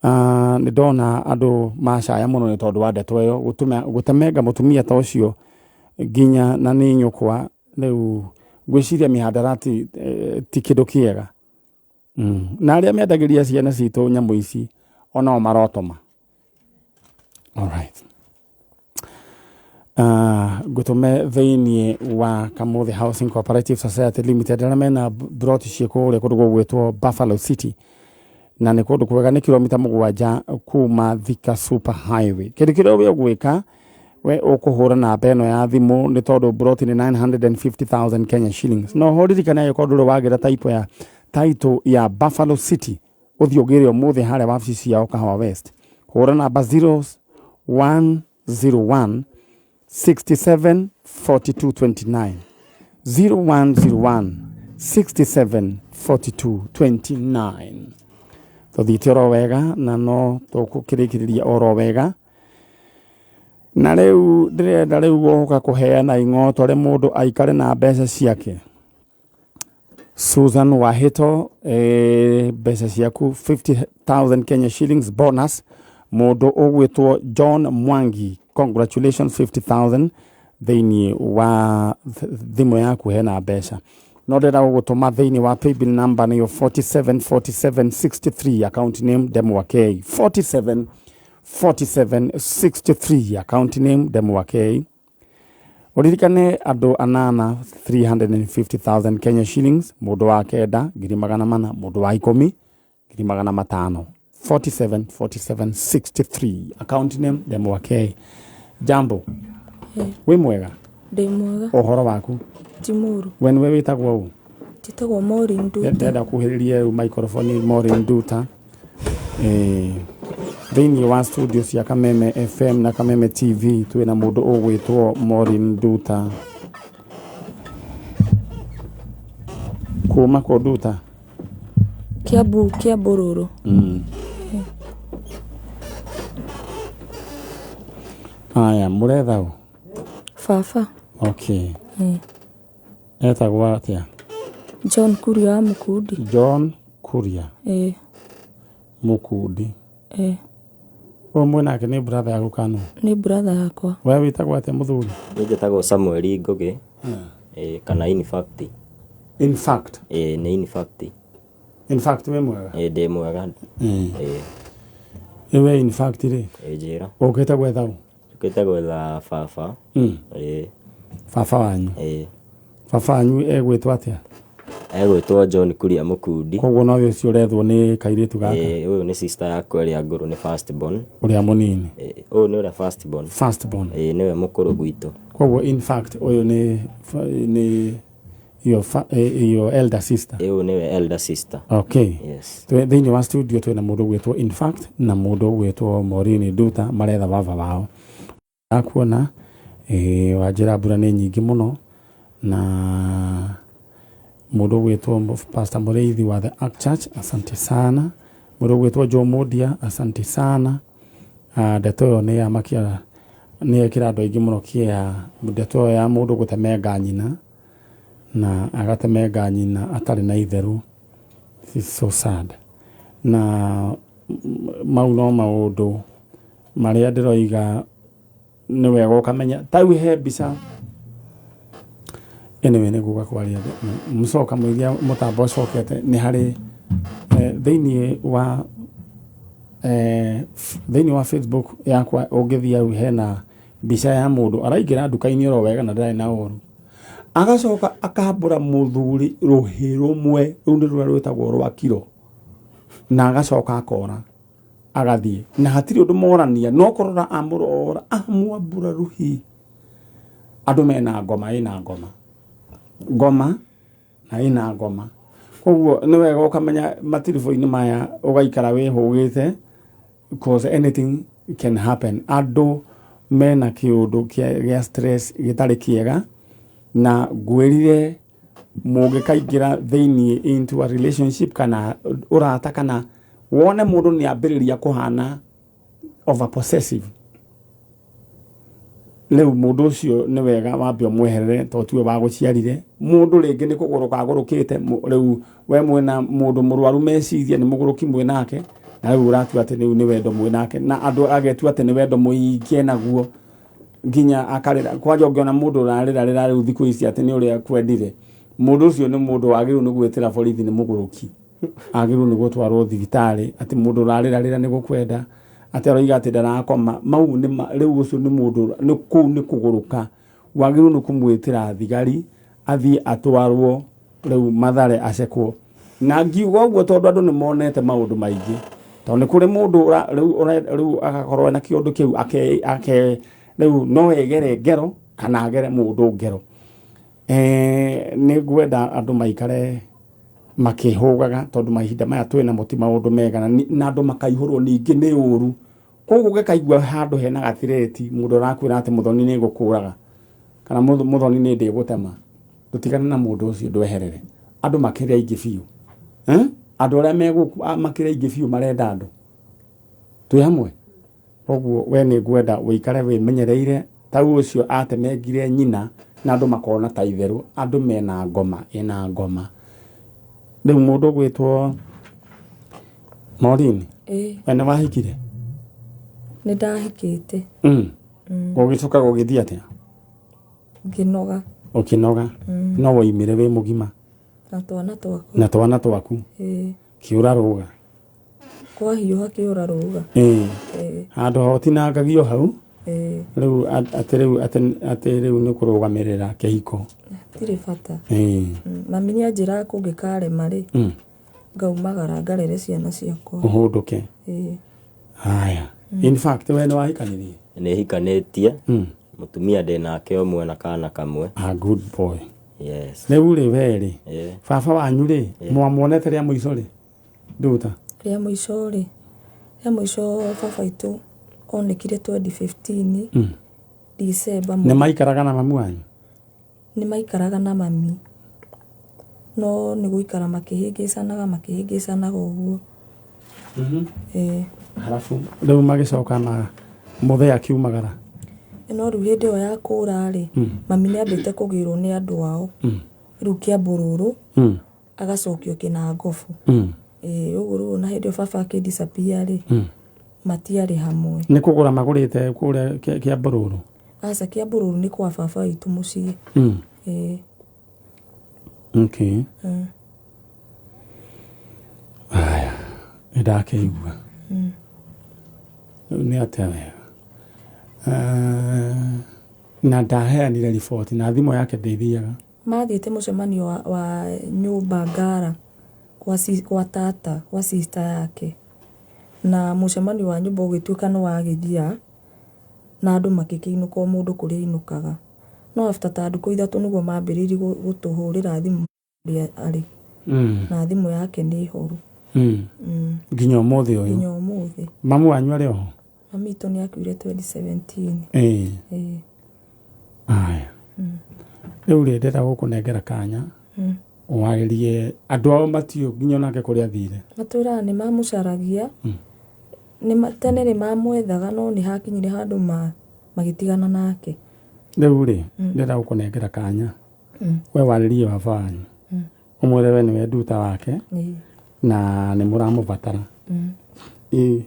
Nĩ ndona andũ macaya mũno nĩ tondũ wa ndeto ĩyo, gũtemenga mũtumia ta ũcio nginya na nĩ nyũkwa. Rĩu ngwĩciria mĩhandarati ti kĩndũ kĩega. Na arĩa mendagĩria ciana citũ nyamũ ici onao marotoma. Alright. Ngũtũme thĩinĩ wa Kamũthĩ Housing Cooperative Society Limited arĩa mena broti ciĩ kũrĩa kũndũ gũgwĩtwo Buffalo City, na nĩ kũndũ kwega, nĩ kilomita 7 kuma Thika Super Highway. Kĩndũ kĩrĩa we ũgwĩka, we ũkũhũra namba ĩno ya thimũ, nĩ tondũ broti nĩ 950,000 Kenya shillings. No ho ririkane angĩkorwo ndũrĩ wagĩra type ya title ya Buffalo City, ũthiĩ ũgĩre ũmũthĩ harĩa wabici ciao Kahawa West. Hũra namba 0101 67 42 29, 0101 67 42 29. Tũthiĩte oro wega na no tũkũkĩrĩkĩrĩria oro wega. Na rĩu ndĩrenda rĩu gũka kũheana ing'oto rĩ mũndũ aikare na mbeca ciake. Susan Wahito, mbeca ciaku 50,000 Kenya shillings bonus. Mũndũ ũgwĩtwo John Mwangi, congratulations, 50,000 thĩinĩ wa thimũ yaku hena mbeca. No ndĩrenda gũgũtũma thĩinĩ wa paybill number nĩyo 47 47 63, account name Ndemwa K. 47 47 63, account name Ndemwa K. Ũririkane andũ anana 350,000 Kenya shillings, mũndũ wa kenda 400,000, mũndũ wa 10 500,000. 47 47 63, account name Ndemwa K. Jambo. Wĩ mwega? Ndĩ mwega. Ũhoro waku? Ti mũru. We nĩwe wĩtagwo ũ? Njĩtagwo Maureen Nduta. Ndĩrenda kuhĩrĩrie rĩu microphone Maureen Nduta. Thĩinĩ wa studio cia Kameme FM na Kameme TV twĩna mũndũ ũgwĩtwo Maureen Nduta. Kuma kũ Nduta? Kiambu, Kiambu. Aya, mũretha ũ? Baba. Okay. Etagwo atĩa? John Kuria wa Mũkundi. John Kuria. Mũkundi. Ũyũ mwĩnake nĩ brother yaku kana? Nĩ brother yakwa. We wĩtagwo atĩa mũthuri? Niĩ njĩtagwo Samuel Ngũgĩ, kana in fact. In fact? Nĩ in fact. In fact wĩ mwega? Ndĩ mwega. We in fact rĩ? Njĩra. Ũkĩte gwetha ũ? Njũkĩte gwetha baba. Baba wanyu? Baba wanyu egwĩtwo atĩa? Egwĩtwo John Kuria Mũkundi. Koguo no ũcio ũrethwo nĩ kairĩtu gaka? Ĩĩ, ũyũ nĩ sister yakwa ĩrĩa ngũrũ, nĩ first born. Ũrĩa mũnini? Ĩĩ, ũyũ nĩ ũrĩa first born. First born. Ĩĩ, nĩwe mũkũrũ gwitũ. Koguo in fact ũyũ nĩ your elder sister? Ĩĩ, ũyũ nĩwe elder sister. Okay. Yes. Thĩinĩ wa studio twĩna mũndũ ũgwĩtwo in fact na mũndũ ũgwĩtwo Maureen Nduta, maretha baba wao. Akuona wanjĩra mbura nĩ nyingĩ mũno, na mũndũ ũgwĩtwo Pastor Mũrĩithi wa The Ark Church, asante sana. Mũndũ ũgwĩtwo Joe Mundia, asante sana. Ndeto ĩyo nĩ yamakia, nĩ yekĩra andũ aingĩ mũno kĩeha, ndeto ĩyo ya mũndũ gũtemenga nyina na agatemenga nyina atarĩ na itherũ. This is so sad. Na mau no maũndũ marĩa ndĩroiga nĩ wega ũkamenya. Ta rĩu he mbica, anyway, nĩ nguga kwaria mũcoka mũiria mũtambo ũcokete nĩ harĩ thĩinĩ wa Facebook yakwa, ũngĩthiĩ hau hena mbica ya mũndũ araingĩra nduka-inĩ oro wega na ndarĩ na ũru, agacoka akambũra mũthuri rũhĩ rũmwe, rũu nĩ rũrĩa rwĩtagwo rwa kiro, na agacoka akora agathiĩ na hatirĩ ũndũ morania, no kũrora amũrora amwambũra rũhĩ. Andũ mena ngoma, ĩna ngoma, ngoma na ĩna ngoma. Koguo nĩ wega ũkamenya matiribũ-inĩ maya ũgaikara wĩhũgĩte, cause anything can happen. Andũ mena kĩũndũ gĩa stress gĩtarĩ kĩega, na ngwĩrire mũngĩkaingĩra thĩinĩ into a relationship kana ũrata, kana wone mũndũ nĩ ambĩrĩria kũhana over possessive, rĩu mũndũ ũcio nĩ wega wambe ũmweherere, tondũ tiwe wagũciarire. Mũndũ rĩngĩ nĩ kũgũrũka agũrũkĩte, rĩu we mwĩna mũndũ mũrwaru meciria, nĩ mũgũrũki mwĩ nake, na rĩu ũratua atĩ rĩu nĩ wendo mwĩ nake, na andũ agetua atĩ nĩ wendo mũingĩ enaguo nginya akarĩra. Kwanja ũngĩona mũndũ ũrarĩra rĩra rĩu thikũ ici atĩ nĩ ũrĩa kwendire, mũndũ ũcio nĩ mũndũ wagĩrĩirwo nĩ gwĩtĩra borithi, nĩ mũgũrũki, agĩrĩirwo nĩ gũtwarwo thibitarĩ. Atĩ mũndũ ũrarĩra rĩra nĩ gũkwenda, atĩ aroiga atĩ ndarakoma, mau nĩ rĩu ũcio nĩ mũndũ nĩ kũu nĩ kũgũrũka, wagĩrĩirwo nĩ kũmwĩtĩra thigari athiĩ atwarwo rĩu Mathare acekwo. Na ngiuga ũguo tondũ andũ nĩ monete maũndũ maingĩ, tondũ nĩ kũrĩ mũndũ rĩu agakorwo na kĩũndũ kĩu ake rĩu no egere ngero kana agere mũndũ ngero. Nĩ ngwenda andũ maikare makĩhũgaga, tondũ mahinda maya twĩ namo ti maũndũ mega, na andũ makaihũrwo ningĩ nĩ ũru. Koguo ũngĩkaigua handũ hena gatireti, mũndũ arakwĩra atĩ mũthoni nĩ ngũkũraga kana mũthoni nĩ ndĩgũtema, ndũtigane na mũndũ ũcio, ndweherere. Andũ makĩrĩ aingĩ biũ, eh? Andũ arĩa me gũkũ makĩrĩ aingĩ biũ, marenda andũ twĩ hamwe. Koguo we nĩ ngwenda ũikare wĩmenyereire. Ta ũcio atemengire nyina na andũ makona ta itherũ, andũ mena ngoma, ĩna ngoma. Rĩu mũndũ ũgwĩtwo Maureen, Ĩĩ. we nĩ wahikire? Nĩ ndahikĩte. Gũgĩcoka gũgĩthiĩ atĩa? Ngĩnoga. Ũkĩnoga? No woimire wĩ mũgima? Na twana twakwa. Na twana twaku? Ĩĩ. Kĩũra rũga? Kwahiũha kĩũra rũga. Ĩĩ. Ĩĩ. Handũ ha ũtinangagio hau. Ĩĩ. Rĩu atĩ rĩu atĩ rĩu nĩ kũrũgamĩrĩra kĩhiko. Hatirĩ bata. Ĩĩ. Mami nĩ anjĩraga kũngĩkarema rĩ, ngaumagara ngarere ciana ciakwa. Ũhũndũke. Ĩĩ. Haya, in fact we nĩ wahikanirie? Nĩ hikanĩtie. Mũtumia ndĩ nake ũmwe na kana kamwe. A good boy. Yes. Rĩu rĩ, we rĩ, Ĩĩ. baba wanyu rĩ, mwamwonete rĩa mũico rĩ, Nduta? Rĩa mũico rĩ, rĩa mũico baba witũ onekire 2015 December. Nĩ maikaraga na mamu wanyu? Nĩ maikaraga na mami, no nĩ gũikara makĩhĩngĩcanaga ũguo. Ĩĩ. Halafu rĩu magĩcoka na mũthee akiumagara? No rĩu hĩndĩ ĩyo ya kũra rĩ, mami nĩ ambĩte kũgĩrwo nĩ andũ ao rĩu Kĩambũrũrũ, agacokio Kĩnangobu. Ĩĩ, ũguo rĩu ona hĩndĩ ĩyo baba akĩ-disappear rĩ, matiarĩ hamwe. Nĩ kũgũra magũrĩte kũrĩa Kĩambũrũrũ? Aca, Kĩambũrũrũ nĩ kwa baba witũ mũciĩ. Ĩĩ. Okay. Haya, nĩ ndakĩigua. Rĩu nĩ atĩa wega? Na ndaheanire riboti na thimũ yake ndĩthiaga? Mathiĩte mũcemanio wa nyũmba Ngara kwa tata, kwa sister yake. Na mũcemanio wa nyũmba ũgĩtuĩka nĩ wagĩthira, na andũ magĩkĩinũka o mũndũ kũrĩa ainũkaga. No after ta ndukũ ithatũ nĩguo mambĩrĩirie gũtũhũrĩra thimũ kũrĩa arĩ. Na thimũ yake nĩ horu. Nginya ũmũthĩ ũyũ? Nginya ũmũthĩ. Mamu wanyu arĩ oho? Mami witũ nĩ akuire 2017. Ĩĩ. Aya. Rĩu rĩ, ndĩrenda gũkũnengera kanya warĩrie andũ ao matiũ nginya onake kũrĩa athire. Matwĩraga nĩ mamũcaragia, tene nĩ mamwethaga no nĩ hakinyire handũ magĩtigana nake. Rĩu rĩ, ndĩrenda gũkũnengera kanya we warĩrie baba wanyu, ũmwĩre we nĩwe nduta wake na nĩ mũramũbatara. Ĩĩ.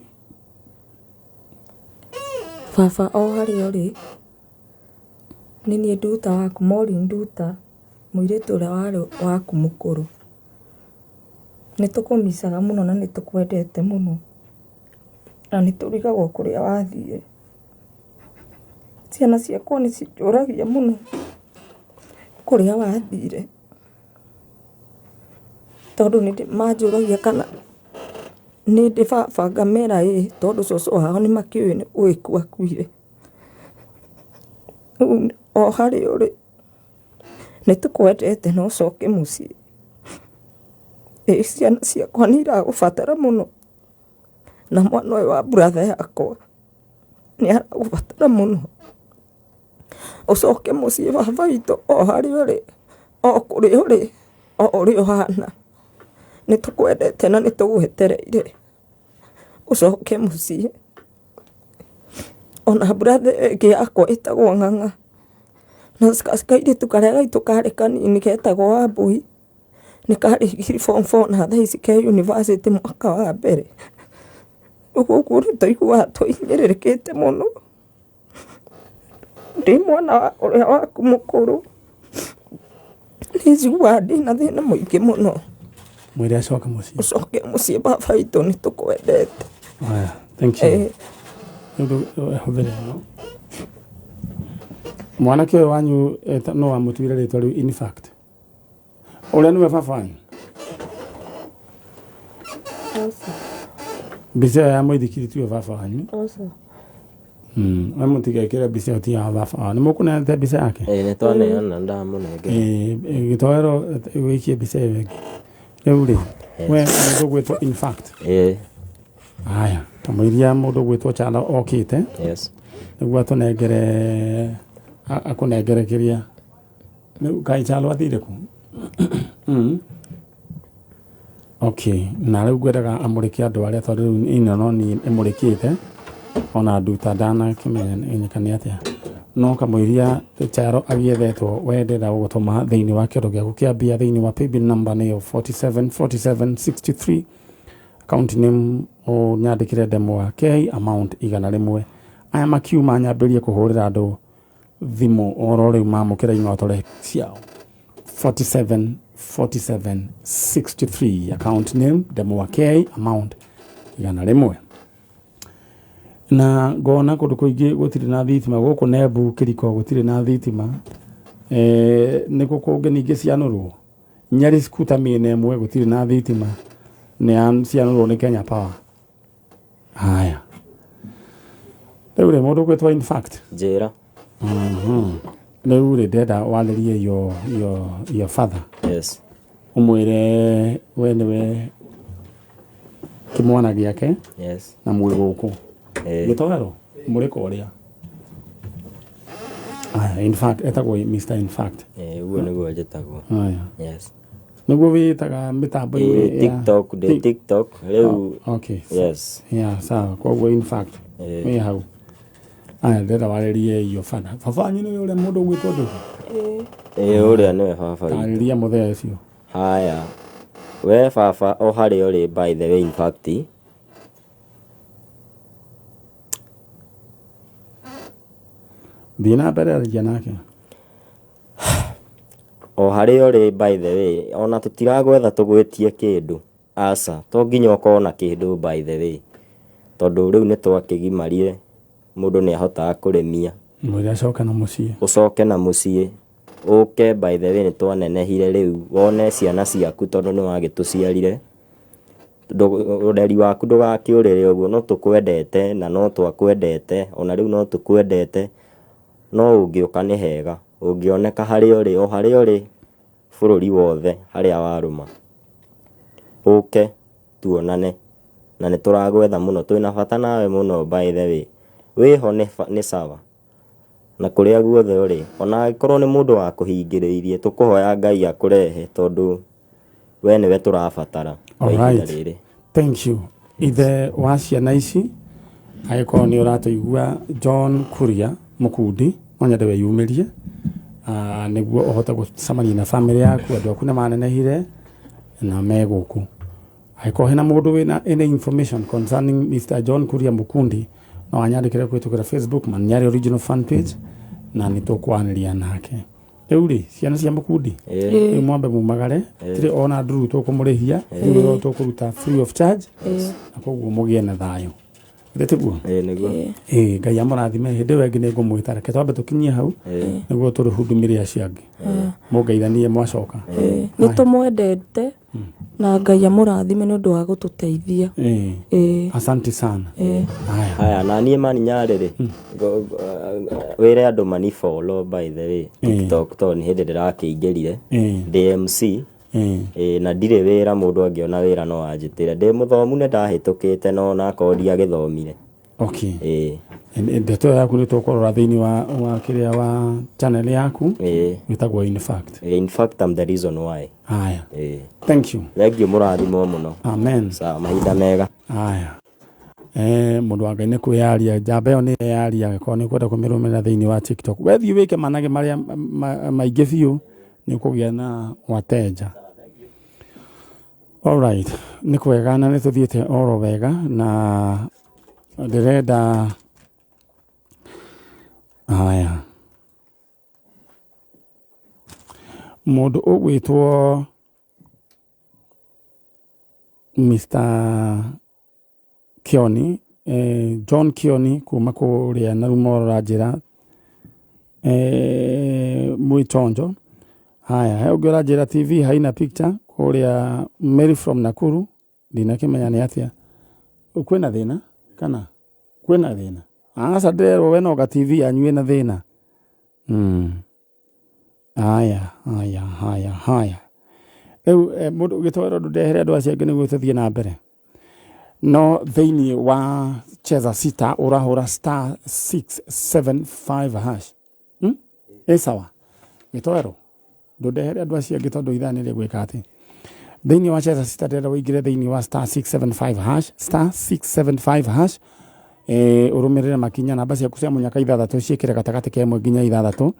Baba o harĩa ũrĩ, nĩ niĩ nduta waku, Maureen Nduta, mũirĩtu ũrĩa warĩ waku mũkũrũ. Nĩ tũkũmicaga mũno na nĩ tũkwendete mũno, na nĩ tũrigagwo kũrĩa wathiĩ. Ciana ciakwa nĩ cinjũragia mũno kũrĩa wathire, tondũ nĩ manjũragia kana nĩ ndĩ baba, ngamera ĩĩ, tondũ cũcũ wao nĩ makĩũĩ nĩ gũgĩkua akuire. Rĩu o harĩa ũrĩ, nĩ tũkwendete na ũcoke mũciĩ. Ĩĩ ciana ciakwa nĩ iragũbatara mũno, na mwana ũyũ wa brother yakwa nĩ aragũbatara mũno. Ũcoke mũciĩ baba witũ o harĩa ũrĩ, o kũrĩa ũrĩ, o ũrĩa ũhana. Nĩ tũkwendete na nĩ tũgwetereire ũcoke mũciĩ. Ona brother ĩyo ĩngĩ yakwa ĩtagwo Ng'ang'a, na kairĩtu karĩa gaitũ karĩ kanini getagwo Wambũi, nĩ karĩkirie form four na thaa ici ke university mwaka wa mbere. Ũguo ũguo nĩ tũiguaga tũhinyĩrĩrĩkĩte mũno. Ndĩ mwana wa ũrĩa waku mũkũrũ, nĩ njiguaga ndĩna thĩna mũingĩ mũno. Mwĩre acoke mũciĩ. Ũcoke mũciĩ baba witũ, nĩ tũkwendete. Aya, thank you. Rĩu hũthĩra ĩno. Mwanake ũyũ wanyu no wamũtuire rĩtwa rĩu, in fact. Ũrĩa nĩwe baba wanyu? Mbica ĩyo ya mũithikiri tiwe baba wanyu? We mũtigekĩre mbica ĩyo ti ya baba wanyu. Nĩ mũkũneanĩte mbica yake? Ĩĩ, nĩ twaneana, ndamũnengera. Ĩĩ, gĩtoero wĩikie mbica ĩyo ĩngĩ. Rĩu rĩ, we mũndũ ũgwĩtwo in fact. Ĩĩ. Haya, kamũiria mũndũ ũgwĩtwo Chalo okĩte. Yes. Nĩguo atũnengere, akũnengere kĩrĩa. Rĩu kaĩ Chalo athire kũ? Okay, na rĩu ngwendaga amũrĩke andũ arĩa, tondũ rĩu ĩno no niĩ ĩmũrĩkĩte, ona nduta ndanakĩmenya nĩ atĩa. No kamũiria Chalo agĩethetwo, we ndĩrenda gũgũtũma thĩinĩ wa kĩondo gĩaku kĩa mbia thĩinĩ wa paybill number nĩyo 47 47 63, account name ũnyandĩkĩre ndemwa K, amount 100. Aya makiuma nyambĩrĩrie kũhũrĩra andũ thimũ oro rĩu mamũkĩra ing'otore ciao. 47 47 63, account name ndemwa K, amount 100. Na ngona kũndũ kũingĩ gũtirĩ na thitima, gũkũ Nembu kĩriko gũtirĩ na thitima. Nĩkũ kũngĩ ningĩ cianũrwo? Nyeri Scooter mĩena ĩmwe gũtirĩ na thitima, nĩ cianũrwo nĩ Kenya Power. Haya. Rĩu rĩ, mũndũ ũgwĩtwo in fact. Njĩra. Rĩu rĩ, ndĩrenda warĩrie your father. Yes. Ũmwĩre we nĩwe kĩmwana gĩake. Yes. Na mwĩ gũkũ. Gĩtoero, mũrĩ kũrĩa. Aya, in fact, etagwo Mr. In fact. Ũguo nĩguo njĩtagwo. Aya. Yes. Nĩguo wĩtaga mĩtambo-inĩ ya TikTok, ndĩ TikTok rĩu. Okay. Yes. Yeah, sawa. Koguo in fact, wĩ hau. Aya, ndĩrenda warĩrie your father. Baba wanyu nĩwe ũrĩa mũndũ ũgwĩtwo Ndugu? Ĩĩ, ũrĩa nĩwe baba witũ. Tarĩria mũthee ũcio. Haya. We baba o harĩa ũrĩ, by the way, in fact, Thiĩ na mbere arĩria nake. O harĩa ũrĩ, by the way, ona tũtiragwetha tũgwĩtie kĩndũ. Aca, to nginya ũkorwo na kĩndũ, by the way. Tondũ rĩu nĩ twakĩgimarire, mũndũ nĩ ahotaga kũrĩmia. Mwĩre acoke na mũciĩ. Ũcoke na mũciĩ. Ũke by the way nĩ twanenehire rĩu wone ciana ciaku tondũ nĩ wagĩtũciarire. Ũreri waku ndũgakĩũrĩre ũguo, no tũkwendete na no twakwendete ona rĩu no tũkwendete, no ũngĩũka nĩ hega, ũngĩoneka harĩa ũrĩ, o harĩa ũrĩ bũrũri wothe harĩa warũma, ũke tuonane na nĩ tũragwetha mũno, twĩna bata nawe mũno by the way, wĩho nĩ sawa. Na kũrĩa guothe ũrĩ, ona angĩkorwo nĩ mũndũ wakũhingĩrĩirie, tũkũhoya Ngai akũrehe tondũ we nĩwe tũrabatara kwa ihinda Alright. rĩrĩ. Thank you. Ithe wa ciana ici, angĩkorwo nĩ ũratũigua John Kuria Mũkundi, no nyende wĩyumĩrie nĩguo ũhote gũcemania na bamĩrĩ yaku, andũ aku nĩ manenehire na me gũkũ. Angĩkorwo hena mũndũ wĩna any information concerning Mr. John Kuria Mukundi, no anyandĩkĩre kũhĩtũkĩra Facebook Manyari Original Fan Page na nĩ tũkwaranĩria nake. Rĩu rĩ, ciana cia Mukundi, rĩu mwambe mumagare, tirĩ ona nduru tũkũmũrĩhia, rĩu wĩra ũyũ tũkũruta free of charge, na koguo mũgĩe na thayũ. Githĩ tiguo? Ĩĩ nĩguo. Ĩĩ, Ngai amũrathime. Hĩndĩ ĩyo ĩngĩ nĩ ngũmwĩta, reke twambe tũkinyie hau nĩguo tũrĩhudumĩre acio angĩ. Mũngeithanie mwacoka. Nĩ tũmwendete na Ngai amũrathime nĩ ũndũ wa gũtũteithia. Ĩĩ. Asante sana. Haya. Haya, na niĩ mani Nyarĩ rĩ, wĩre andũ mani follow by the way TikTok tondũ nĩ hĩndĩ ndĩrakĩingĩrire. Ndĩ MC. Ĩĩ, na ndirĩ wĩra, mũndũ angĩona wĩra no anjĩtĩre. Ndĩ mũthomu nĩ ndahĩtũkĩte no onakorwo ndiagĩthomire. Okay. Ĩĩ. Ndeto ĩyo yaku nĩ tũkũrora thĩinĩ wa kĩrĩa wa channel yaku. Ĩtagwo In Fact. In fact, I'm the reason why. Haya. Ĩĩ. Thank you. Thank you, mũrathimwo mũno. Amen. Sawa, mahinda mega. Haya. Mũndũ wa Ngai nĩ kwĩyaria, njamba ĩyo nĩ yaria, angĩkorwo nĩ ũkwenda kũmĩrũmĩrĩra thĩinĩ wa TikTok. Wethiĩ wĩke manage marĩa maingĩ biũ, nĩ ũkũgĩa na wateja. Alright, nĩ kwega na nĩ tũthiĩte oro wega na ndĩrenda haya mũndũ ũgwĩtwo Mr. Kioni, John Kioni kuma kũrĩa Narumoro njĩra Mwitonjo. Haya, he ũngĩ ũranjĩra TV haina picture kũrĩa Mary from Nakuru, ndinakĩmenya nĩ atĩa. Kwĩna thĩna kana kwĩna thĩna? Aca ndĩrerwo we noga TV yanyu ĩna thĩna. Haya, haya, haya, haya. Rĩu mũndũ ũgĩtwarwo ndũndehere andũ acio angĩ nĩguo tũthiĩ na mbere. No thĩinĩ wa Cheza Sita ũrahũra star 675 hash. Ĩ sawa. Gĩtoero ndũndehere andũ acio angĩ tondũ ithaa nĩ rĩgwĩka atĩ. Thĩinĩ wa Cheza Sita ndĩrenda ũingĩre thĩinĩ wa star 675 hash, star 675 hash. Ũrũmĩrĩre makinya namba ciaku cia mũnyaka ithathatũ ciĩkĩre gatagatĩ ka ĩmwe nginya ithathatũ,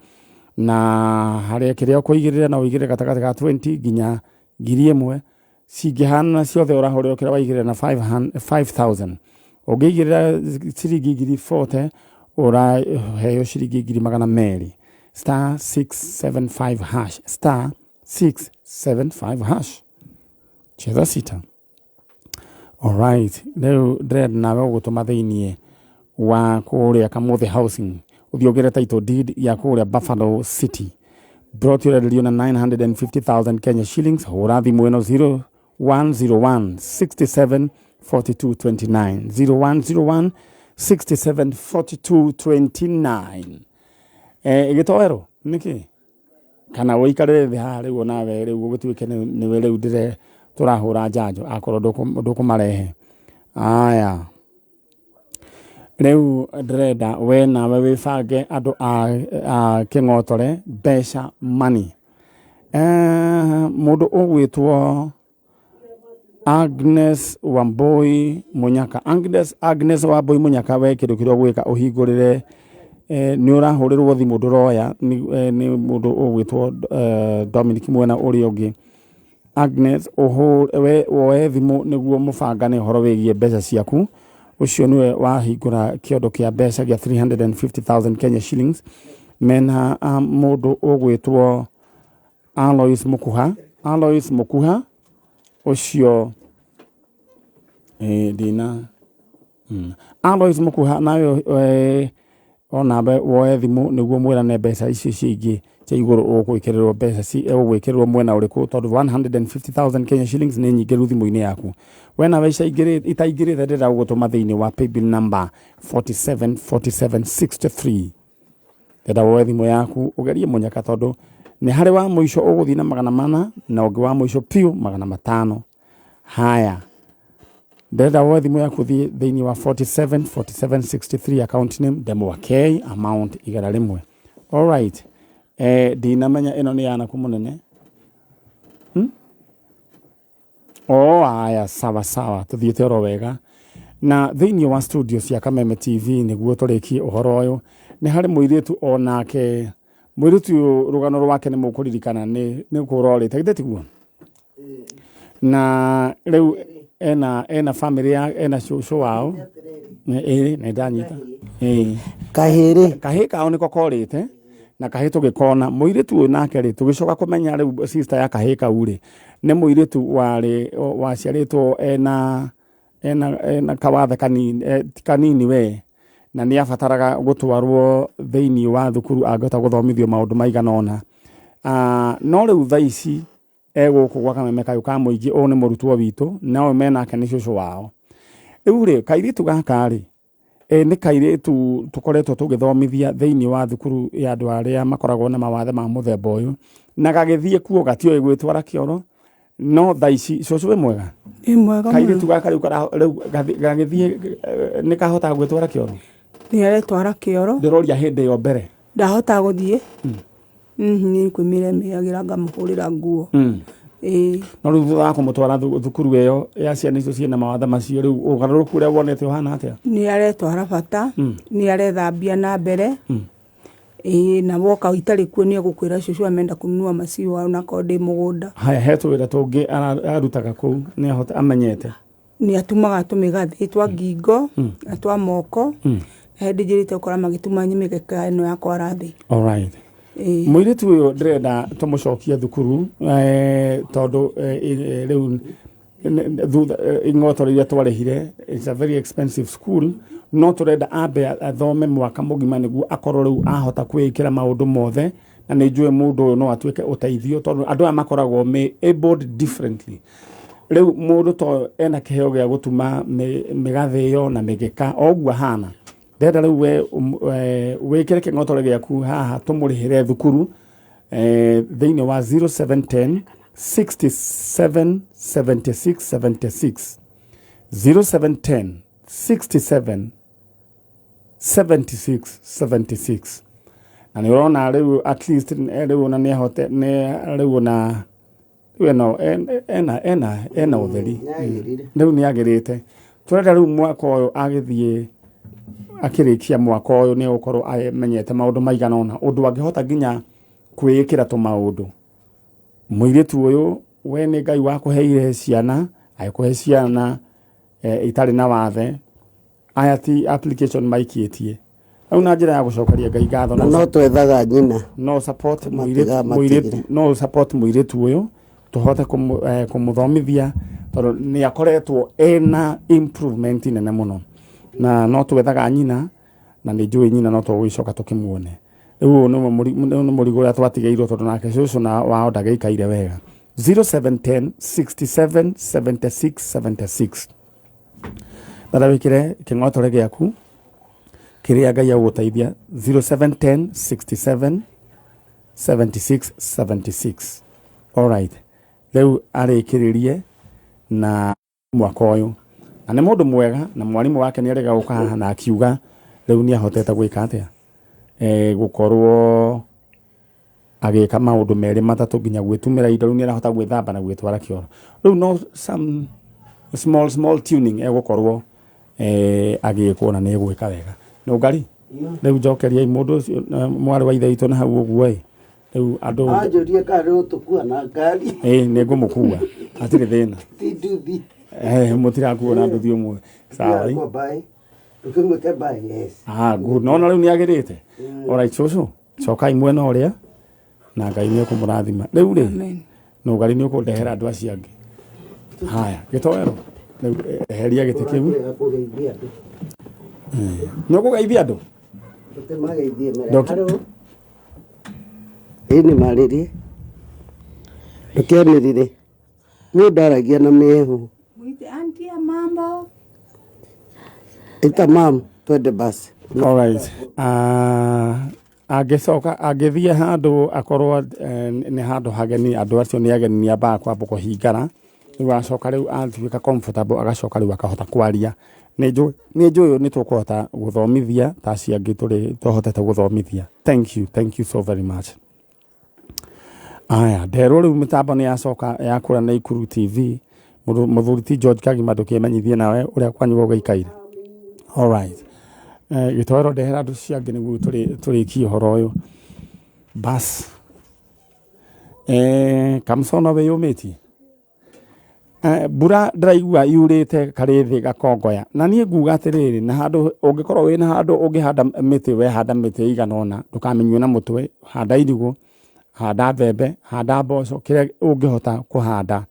na harĩa kĩrĩa ũkũigĩrĩra no ũigĩrĩre gatagatĩ ka 20 nginya ngiri ĩmwe, cingĩhana ciothe ũrahũrĩrwo kĩrĩa waigĩrĩra na 5000. Ũngĩigĩrĩra ciringi ngiri 40 ũraheo ciringi ngiri magana merĩ. Star 675 hash, star 675 hash. Cheza Sita. Alright, rĩu ndĩrenda nawe ũgũtũma thĩinĩ wa kũrĩa Kamothe Housing ũthiĩ ũgĩre title deed ya kũrĩa Buffalo City. Plot ũrenderio na 950,000 Kenya shillings. Hũra thimũ ĩno 0101 67 42 29, 0101 67 42 29. Gĩtoero nĩkĩ kana ũikarĩre thĩ haha rĩu onawe rĩu ũgĩtuĩke nĩwe rĩu ndĩre tũrahũra njanjo akorwo ndũkũmarehe. Aya, rĩu ndĩrenda we nawe wĩbange andũ a Kĩng'otore mbeca money. Mũndũ ũgwĩtwo Agnes Wambui Munyaka, Agnes Wambui Munyaka, we kĩndũ kĩrĩa ũgwĩka ũhingũrĩre nĩ ũrahũrĩrwo thimũ ndũroya nĩ mũndũ ũgwĩtwo Dominic Mwena ũrĩa ũngĩ. Agnes, we woe thimũ nĩguo mũbangane ũhoro wĩgiĩ mbeca ciaku. Ũcio nĩwe wahingũra kĩondo kĩa mbeca gĩa 350,000 Kenya shillings. Mena mũndũ ũgwĩtwo Alois Mukuha, Alois Mukuha ũcio ndina Alois Mukuha nawe Onambe woe thimũ nĩguo mwĩrane mbeca icio cingĩ cia igũrũ ũgwĩkĩrĩrwo mbeca ci ũgwĩkĩrĩrwo mwena ũrĩkũ, tondũ 150,000 Kenya shillings nĩ nyingĩ rĩu thimũ-inĩ yaku. We nawe itaingĩrĩte ndĩrenda gũgũtũma thĩinĩ wa paybill number 474763. Ndĩrenda woe thimũ yaku ũgerie mũnyaka, tondũ nĩ harĩ wa mũico ũgũthiĩ na 400 na ũngĩ wa mũico piũ 500. Haya, ndĩrenda woe thimũ yaku ũthiĩ thĩinĩ wa 474763, account name Ndemwa K, amount 100. Alright, ndinamenya ĩno nĩ yanaku mũnene. Oh, aya, sawa sawa, tũthiĩte oro wega. Na thĩinĩ wa studio cia Kameme TV, nĩguo tũrĩkie ũhoro ũyũ, nĩ harĩ mũirĩtu onake. Mũirĩtu ũyũ rũgano rwake nĩ mũkũririkana nĩ kũrorĩte, githĩ tiguo? Na rĩu ena family ya ena cũcũ wao. Ĩĩ, nĩ ndanyita. Ĩĩ. Kahĩrĩ. Kahĩĩ kao nĩko korĩte, na kahĩĩ tũgĩkona. Mũirĩtu ũyũ nake rĩ, tũgĩcoka kũmenya rĩu sister ya kahĩĩ kau rĩ, nĩ mũirĩtu warĩ waciarĩtwo ena kawathe kanini, ti kanini we, na nĩ abataraga gũtwarwo thĩinĩ wa thukuru angĩhota gũthomithio maũndũ maigana ũna. No rĩu thaa ici egũkũ gwa Kameme kayũ ka mũingĩ, ũyũ nĩ mũrutwo witũ, na ũyũ menake nĩ cũcũ wao. Rĩu rĩ, kairĩtu gaka rĩ, nĩ kairĩtu tũkoretwo tũgĩthomithia thĩinĩ wa thukuru ya andũ arĩa makoragwo na mawathe ma mũthemba ũyũ, na gagĩthiĩ kuo gatioĩ gwĩtwara kĩoro, no thaa ici cũcũ wĩ mwega? Wĩ mwega mũno. Kairĩtu gaka rĩu rĩu gagĩthiĩ, nĩ kahotaga gwĩtwara kĩoro? Nĩ aretwara kĩoro. Ndĩroria hĩndĩ ĩyo mbere. Ndahotaga gũthiĩ. Nĩ kwĩmĩra emĩagĩra ngamũhũrĩra nguo. Ĩĩ. No rĩu thutha wa kũmũtwara thukuru ĩyo ya ciana icio ciĩna mawathe macio, rĩu ũgarũrũku ũrĩa wonete ũhana atĩa? Nĩ aretwara bata, nĩ arethambia na mbere. Ĩĩ, na woka itarĩ kuo nĩ egũkwĩra cũcũ amenda kununua maciwa onakorwo ndĩ mũgũnda. Haya, he tũwĩra tũngĩ arutaga kũu, nĩ ahote amenyete? Nĩ atumaga tũmĩgathĩ twa ngingo na twa moko. Na hĩndĩ njĩrĩte gũkora magĩtuma mĩgeka ĩno ya kwara thĩ. Alright. Ĩĩ. Mũirĩtu ũyũ ndĩrenda tũmũcokie thukuru, tondũ rĩu thutha ing'otoro iria twarĩhire, it's a very expensive school, no tũrenda ambe athome mwaka mũgima nĩguo akorwo rĩu ahota kwĩĩkĩra maũndũ mothe, na nĩ njũĩ mũndũ ũyũ no atuĩke ũteithio, tondũ andũ aya makoragwo me abled differently. Rĩu mũndũ to ena kĩheo gĩa gũtuma mĩgathĩ ĩyo na mĩgeka o ũguo ahana. Ndĩrenda rĩu we wĩkĩre kĩng'otore gĩaku haha tũmũrĩhĩre thukuru, thĩinĩ wa zero seven ten sixty-seven seventy-six seventy-six. Zero seven ten sixty-seven seventy-six seventy-six. Na nĩ ũrona rĩu at least, rĩu ona nĩ ahote, nĩ rĩu ona, rĩu ena, ena, ena, ena ũtheri. Nĩagĩrire. Rĩu nĩ agĩrĩte. Tũrenda rĩu mwaka ũyũ agĩthiĩ akĩrĩkia mwaka ũyũ nĩ egũkorwo amenyete maũndũ maigana ũna, ũndũ angĩhota nginya kwĩĩkĩra tũmaũndũ. Mũirĩtu ũyũ we nĩ Ngai wakũheire ciana, agĩkũhe ciana itarĩ na wathe. Aya ti application maikĩtie. Rĩu na njĩra ya gũcokeria Ngai ngatho, Na no twethaga nyina. No support Matiga mũirĩtu, matigire. mũirĩtu, no support mũirĩtu ũyũ tũhote kũmũthomithia, tondũ nĩ akoretwo ena improvement nene mũno. Na no twethaga nyina, na nĩ njũĩ nyina no tũgũgĩcoka tũkĩmuone. Rĩu ũyũ nĩ mũrigo ũrĩa twatigĩirwo, tondũ nake cũcũ na wao ndagĩikaire wega. Zero seven ten sixty-seven seventy-six seventy-six. Dada wĩkĩre kĩng'otore gĩaku kĩrĩa Ngai agũgũteithia. Zero seven ten sixty-seven seventy-six seventy-six. All right. Rĩu arĩkĩrĩrie na mwaka ũyũ. Na nĩ mũndũ mwega, na mwarimũ wake nĩ arega gũka haha na akiuga rĩu nĩ ahotete gwĩka atĩa? Gũkorwo agĩka maũndũ merĩ matatũ nginya gwĩtumĩra indo, rĩu nĩ arahota gwĩthamba na gwĩtwara kĩoro. Rĩu no some small, small tuning egũkorwo agĩkwo na nĩ egwĩka wega. Nũngari? Rĩu njokeriai mũndũ ũcio, mwarĩ wa ithe witũ na hau ũguo ĩ. Rĩu andũ Anjũrie kana nĩ ũtũkua na ngari. Ĩ, nĩ ngũmũkua. Hatirĩ thĩna. Ti nduthi. Mũtirakuo na nduthi ũmũthĩ. Sawa, ĩ. Kwa bye. Ndũkĩmwĩke bye, yes. Ah, good. Nona rĩu nĩ agĩrĩte. Alright, cũcũ, cokai mwena ũrĩa na Ngai nĩ ekũmũrathima. Rĩu rĩ, Amen. Nũngari nĩ ũkũndehera andũ acio angĩ. Haya, gĩtoero. Rĩu eheria gĩtĩ kĩu. Ũrakĩrega kũgeithia andũ. Nĩ ũkũgeithia andũ? Tũkĩmageithie mere Ndoki- harũ. Ĩ nĩ marĩrie. Ndũkĩanĩrĩre. Niĩ ndaragia na mĩehu. Mwite auntie ya mambo. Ita mam twende basi. Alright. Angĩcoka angĩthiĩ handũ akorwo nĩ handũ hageni andũ acio nĩ ageni nĩ ambaga kwamba kũhingara rĩu acoka rĩu atuĩka comfortable agacoka rĩu akahota kwaria. Nĩ njũĩ nĩ tũkũhota gũthomithia ta acio angĩ tũrĩ tũhotete gũthomithia. Thank you, thank you so very much. Aya, nderwo rĩu mĩtambo nĩ yacoka yakũra na Ikuru TV. Mũthuri ti George Kagima ndũkĩmenyithie nawe ũrĩa kwanyu gũgĩikaire. Alright. Gĩtoero ndehera andũ cio angĩ nĩguo tũrĩkie ũhoro ũyũ. Bas. Kamson no wĩyũmĩtie? Mbura ndĩraigua yurĩte karĩ thĩ gakongoya. Na niĩ nguga atĩrĩrĩ, na handũ ũngĩkorwo wĩna handũ ũngĩhanda mĩtĩ, wehanda mĩtĩ ĩigana ũna, ndũkamĩnyue na mũtwe, handa irigũ, handa mbembe, handa mboco, kĩrĩa ũngĩhota kũhanda.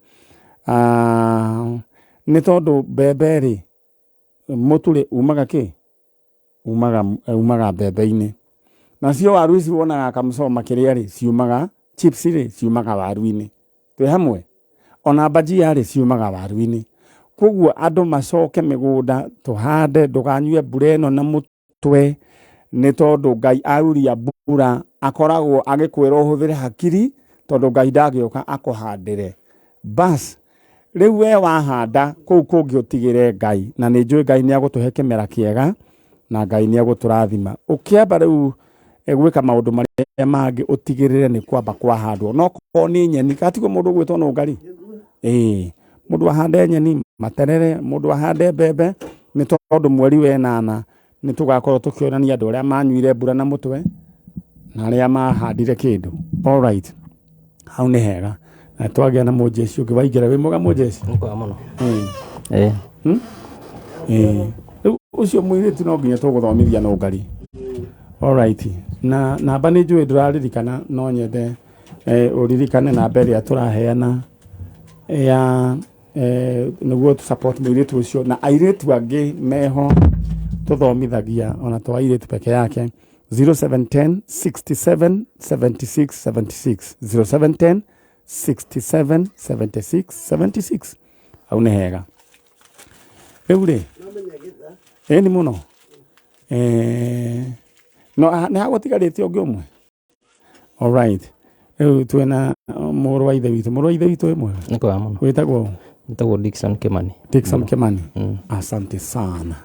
Nĩ tondũ mbembe rĩ, mũtu rĩ, umaga kĩ? Umaga mbembe-inĩ. Nacio waru ici wonaga Kamson makĩrĩa rĩ, ciumaga, chips rĩ, ciumaga waru-inĩ. Twĩ hamwe? Ona bhajia rĩ, ciumaga waru-inĩ. Koguo andũ macoke mĩgũnda tũhande, ndũkanyue mbura ĩno na mũtwe, nĩ tondũ Ngai auria mbura akoragwo agĩkwĩra ũhũthĩre hakiri, tondũ Ngai ndangĩũka akũhandĩre. Bas, rĩu we wahanda kũu kũngĩ ũtigĩre Ngai, na nĩ njũĩ Ngai nĩ agũtũhe kĩmera kĩega na Ngai nĩ agũtũrathima. Ũkĩamba rĩu gwĩka maũndũ marĩa mangĩ ũtigĩrĩre nĩ kwamba kwahandwo. No korwo nĩ nyeni, katiguo mũndũ ũgwĩtwo nũngari? Ĩĩ, mũndũ ahande nyeni, materere, mũndũ ahande mbembe, nĩ tondũ mweri wa ĩnana nĩ tũgakorwo tũkĩonania andũ arĩa manyuire mbura na mũtwe na arĩa mahandire kĩndũ. Alright. Hau nĩ hega. Na twagĩa na mũnjeci ũngĩ waingĩra wĩ mwega mũnjeci? Nĩ kwega mũno. Ĩĩ. Ĩĩ. Rĩu ũcio mũirĩtu no nginya tũgũthomithia nũngari. Alright. Na namba nĩ njũĩ ndũraririkana, no nyende ũririkane namba ĩrĩa tũraheana ya nĩguo tũ support mũirĩtu ũcio na airĩtu angĩ meho tũthomithagia ona to airĩtu peke yake. 0710 67 76 76 0710 67 76 76. Hau nĩ hega. Rĩu rĩ, ĩni mũno. No nĩ hagũtigarĩte ũngĩ ũmwe. Alright. Rĩu twĩna mũrũ wa ithe witũ. Mũrũ wa ithe witũ wĩ mwega? Nĩ kwega mũno. Wĩtagwo? Wĩtagwo Dickson Kimani. Dickson Kimani. Asante sana.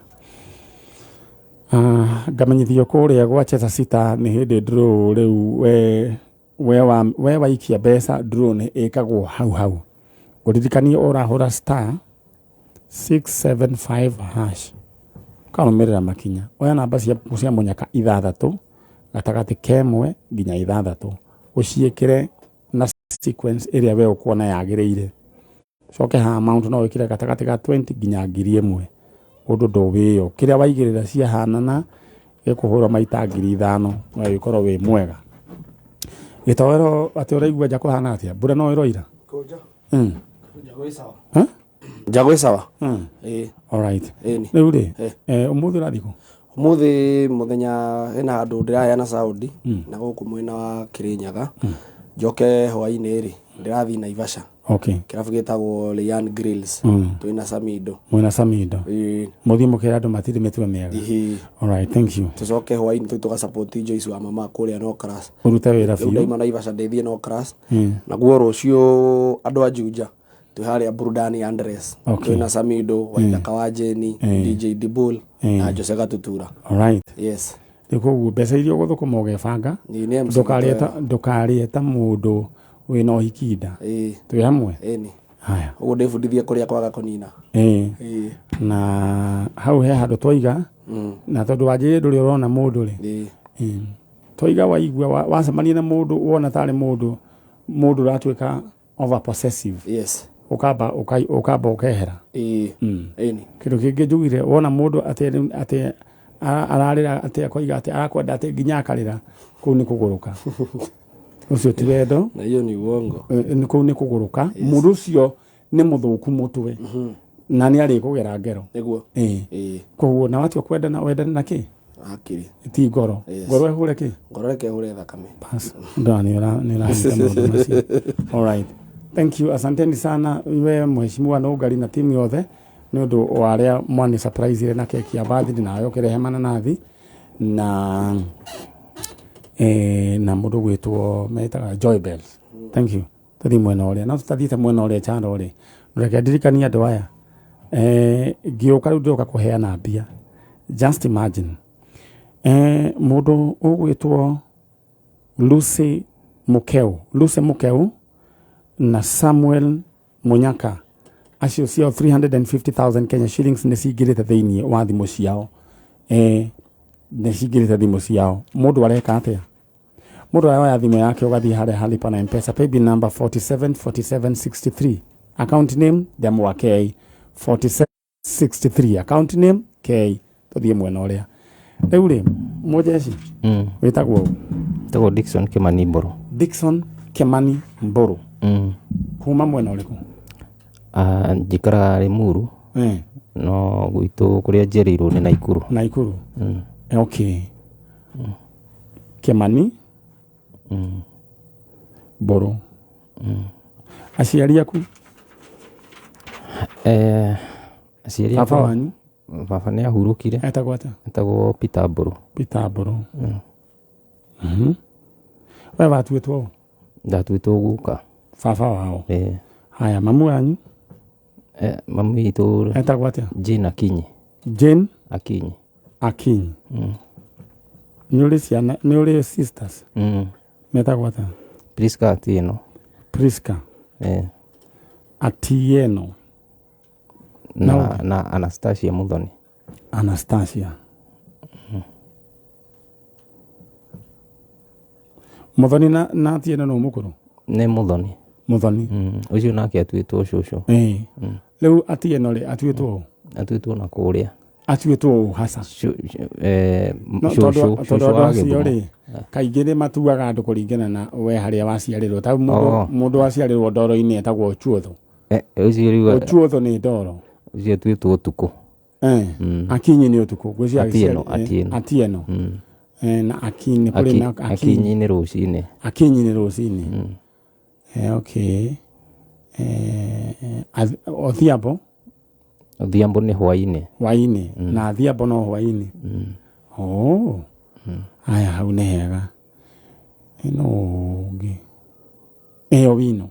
Ngamenyithio kũrĩa gwa Cheza Sita nĩ hĩndĩ draw rĩu we waikia mbeca draw nĩ ĩkagwo hau hau. Ngũririkanie ũrahũra star 675 hash. Ũkarũmĩrĩra makinya. Oya namba cia mũnyaka ithathatũ, gatagatĩ kemwe nginya ithathatũ. Ũciĩkĩre na sequence ĩrĩa we ũkuona yagĩrĩire. Ũcoke ha amount no wĩkĩre gatagatĩ ka 20 nginya 1000. Ũndũ ndũwĩyo. Kĩrĩa waigĩrĩra ciahanana gĩkũhũrwo maita 5000 no ĩkorwo wĩ mwega. Gĩtoero atĩ ũraigua nja kũhana atĩa? Mbura no ĩroira? Kũnja. Nja gwĩ sawa. Nja gwĩ sawa. Ĩĩ. Alright. Ĩni. Rĩu rĩ, ũmũthĩ ũrathiĩ kũ? Ũmũthĩ mũthenya hena handũ ndĩraheana sound na gũkũ mwena wa Kĩrĩnyaga. Njoke hwaĩ-inĩ rĩ, ndĩrathiĩ Naivasha. Okay. Kĩrabu gĩtagwo Leanne Grills. Twĩna Samido. Mwĩna Samido. Ĩĩ. Mũthiĩ mũkĩre andũ matirĩ mĩtwe mĩega. Ĩhĩ. Alright, thank you. Tũcoke hwaĩ-inĩ tũthiĩ tũgasupport Joyce wa mama kũrĩa no class. Ũrute wĩra Rĩu biũ. ndauma Naivasha ndĩthiĩ no class. Naguo rũciũ andũ a Juja twĩ harĩa Burudani Andres. Okay. Twĩna Samido, Waithaka wa Jeni, DJ Dibul na Jose Gatutura. Alright. Yes. Rĩu koguo mbeca iria ũgũthũkũma ũgebanga. Ĩĩ, nĩ MC Ndũkarĩe ta mũndũ wĩna ũhiki nda. Ĩĩ. Twĩ hamwe? Ĩni. Haya. Ũguo ndĩbundithie kũrĩa kwaga kũnina. Ĩĩ. Ĩĩ. Na hau he handũ twaiga, na tondũ wanjĩrĩire ndũrĩ ũrona mũndũ rĩ. Ĩĩ. Ĩĩ. Twaiga waigua wacemania na mũndũ wona tarĩ mũndũ ũratuĩka over possessive. Yes. Ũkamba ũkamba ũkehera. Ĩĩ. Ĩni. Kĩndũ kĩngĩ njugire wona mũndũ atĩ ararĩra atĩ akoiga atĩ arakwenda atĩ nginya akarĩra, kũu nĩ kũgũrũka. Ũcio ti wendo. Na hiyo ni uongo. Kũu nĩ kũgũrũka. Mũndũ ũcio nĩ mũthũku mũtwe. Na nĩ arĩkũgera ngero. Nĩguo. Ĩĩ. Ĩĩ. Koguo na watua kwendana, wendane na kĩ? Hakiri. Ti ngoro. Yes. Ngoro ĩhũre kĩ? Ngoro reke ĩhũre thakame. Bas, ndo nĩ ũrahita maũndũ macio. All right. Thank you. Asanteni sana we mheshimiwa Nũngari na timu yothe nĩ ũndũ wa arĩa mwani surprise na keki ya birthday nawe ũkĩrehe mananathi na na mũndũ gwĩtwo metaga Joy Bells. Thank you. Tũthiĩ mwena ũrĩa no tũtathiĩte mwena ũrĩa Charo rĩ, reke ndirikanie andũ aya ngĩũka rĩu ndĩroka kũheana mbia. Just imagine mũndũ ũgwĩtwo Lucy Mukeu, Lucy Mukeu na Samuel Munyaka acio ciao 350,000 Kenya shillings nĩ cingĩrĩte thĩinĩ wa thimũ ciao nĩ cingĩrĩte thimũ ciao. Mũndũ areka atĩa? Mũndũ aroya thimũ yake ũgathiĩ harĩa halipa na Mpesa paybill number 474763 account name Ndemwa K 4763 account name K. Tũthiĩ mwena ũrĩa rĩu rĩ mũjeshi wĩtagwo ũ? Tagwo Dickson Kimani Mburu. Dickson Kimani Mburu. Kuma mwena ũrĩkũ? Njikaraga Limuru. No gwitũ kũrĩa njereirwo nĩ Naikuru. Naikuru. Okay. Kimani Mburu. Aciari aku? Aciari Baba akwa- wanyu? Baba nĩ ahurũkire. Etagwo atĩa? Etagwo Peter Mburu. Peter Mburu. We watuĩtwo ũ? Ndatuĩtwo guka. Baba wao. Haya, mamu wanyu? Mamu witũ etagwo atĩa? Jane Akinyi. Jane Akinyi. Akinyi. Nĩ ũrĩ ciana, nĩ ũrĩ sisters? Metagwo atĩa? Priska Atieno. Priska. Atieno. Na Anastasia Muthoni. Anastasia. Muthoni na Atieno nũ mũkũrũ? Nĩ Muthoni. Muthoni. Ũcio nake atuĩtwo cũcũ. Rĩu Atieno rĩ atuĩtwo ũ? Atuĩtwo na kũrĩa. Atuĩtwo ũ hasa? No, Cũcũ tondũ cũcũ andũ wa acio Gĩthumo. rĩ kaingĩ nĩ matuaga andũ kũringana na we harĩa waciarĩrwo ta Oh. mũndũ waciarĩrwo ndoro-inĩ etagwo Ochuotho. Ũcio rĩu Ochuotho nĩ ndoro. Ũcio atuĩtwo ũtukũ. Akinyi nĩ ũtukũ. Ngwĩciria Atieno, agĩciarĩ- Atieno. Atieno. Na Akinyi nĩ kũrĩ na Akinyi Akinyi. nĩ rũcinĩ. Akinyi nĩ rũcinĩ. Okay. Odhiambo Odhiambo nĩ hwainĩ. Hwainĩ. Na Adhiambo no hwainĩ. Oh. Aya hau nĩ hega. Ĩno ũngĩ. Owino.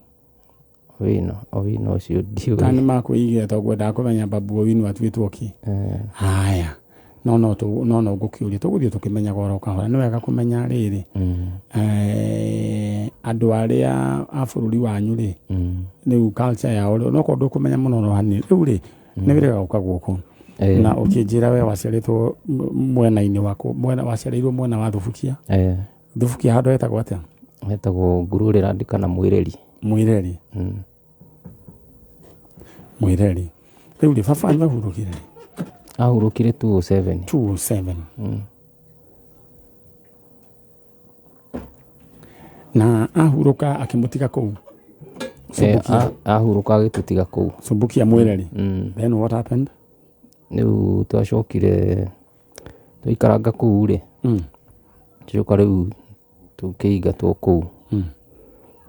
Owino, Owino ũcio ndiũĩ. Kana nĩ makwĩigĩra tondũ ngwendaga kũmenya Babu Owino atuĩtwo kĩ. Haya. No no no no ngũkĩũria tũgũthiĩ tũkĩmenyaga oro kahora. Nĩ wega kũmenya rĩrĩ. Andũ arĩa a bũrũri wanyu rĩ rĩu culture yao rĩ no korwo ndũkũmenya mũno no hanini rĩu rĩ nĩ wĩrĩga gũka gũkũ na ũkĩnjĩra we waciarĩtwo mwena-inĩ waku mwena waciarĩirwo mwena wa Thubukia. Thubukia handũ hetagwo atĩa? Hetagwo Ngurũrĩra kana Mwĩreri. Mwĩreri. Mwĩreri. Rĩu rĩ baba wanyu ahurũkire rĩ? Ahurũkire 207. 207. Na ahurũka akĩmũtiga kũu? Ahurũka agĩtũtiga kũu. Subukia Mwĩreri. Then what happened? Rĩu twacokire twaikaranga kũu rĩ tũcoka rĩu tũkĩingatwo kũu.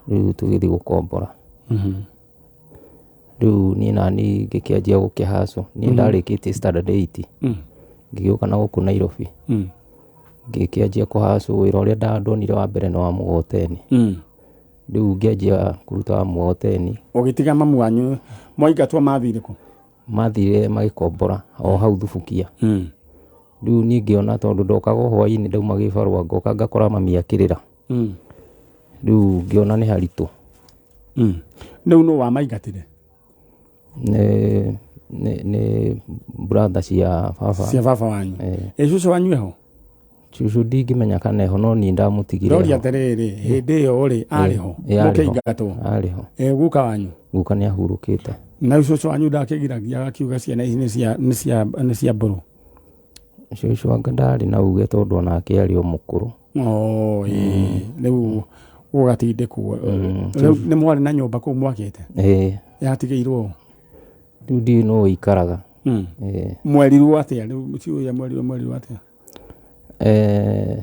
Rĩu tũgĩthiĩ gũkombora. Rĩu niĩ nani ngĩkĩanjia gũkĩhacwo. Niĩ ndarĩkĩtie standard 8. Ngĩgĩũka na gũkũ Nairobi. Ngĩkĩanjia kũhacwo wĩra ũrĩa ndonire wa mbere nĩ wa mũgogoteni. Rĩu ngĩanjia kũruta wa mũgogoteni. Ũgĩtiga mamu wanyu mwaingatwo mathire kũ? Mathire magĩkombora o hau Thubukia. Rĩu niĩ ngĩona tondũ ndokaga o hwainĩ ndauma gĩbarũa ngoka ngakora mami akĩrĩra. Rĩu ngĩona nĩ haritũ. Rĩu nũ wamaingatire? Nĩ brother cia baba. Cia baba wanyu. Ĩ cũcũ wanyu eho? Cũcũ ndingĩmenya kana eho no niĩ ndamũtigire Ndoria ho. atĩrĩrĩ hĩndĩ ĩyo rĩ arĩ ho mũkĩingatwo? Arĩ ho. Guka wanyu? Guka nĩ ahurũkĩte. Na rĩu cũcũ wanyu ndakĩgiragia akiuga ciana ici nĩ cia mbũrũ? Cũcũ anga ndarĩ na uge tondũ onake arĩ o mũkũrũ. Oh, ĩĩ. Rĩu ũgatindĩkwo. Rĩu nĩ mwarĩ na nyũmba kũu mwakĩte? Ĩĩ. Yatigĩirwo ũ? Rĩu ndiũĩ nũ ũikaraga. Mwerirwo atĩa? Rĩu ciũria mwerirwo atĩa? Eh,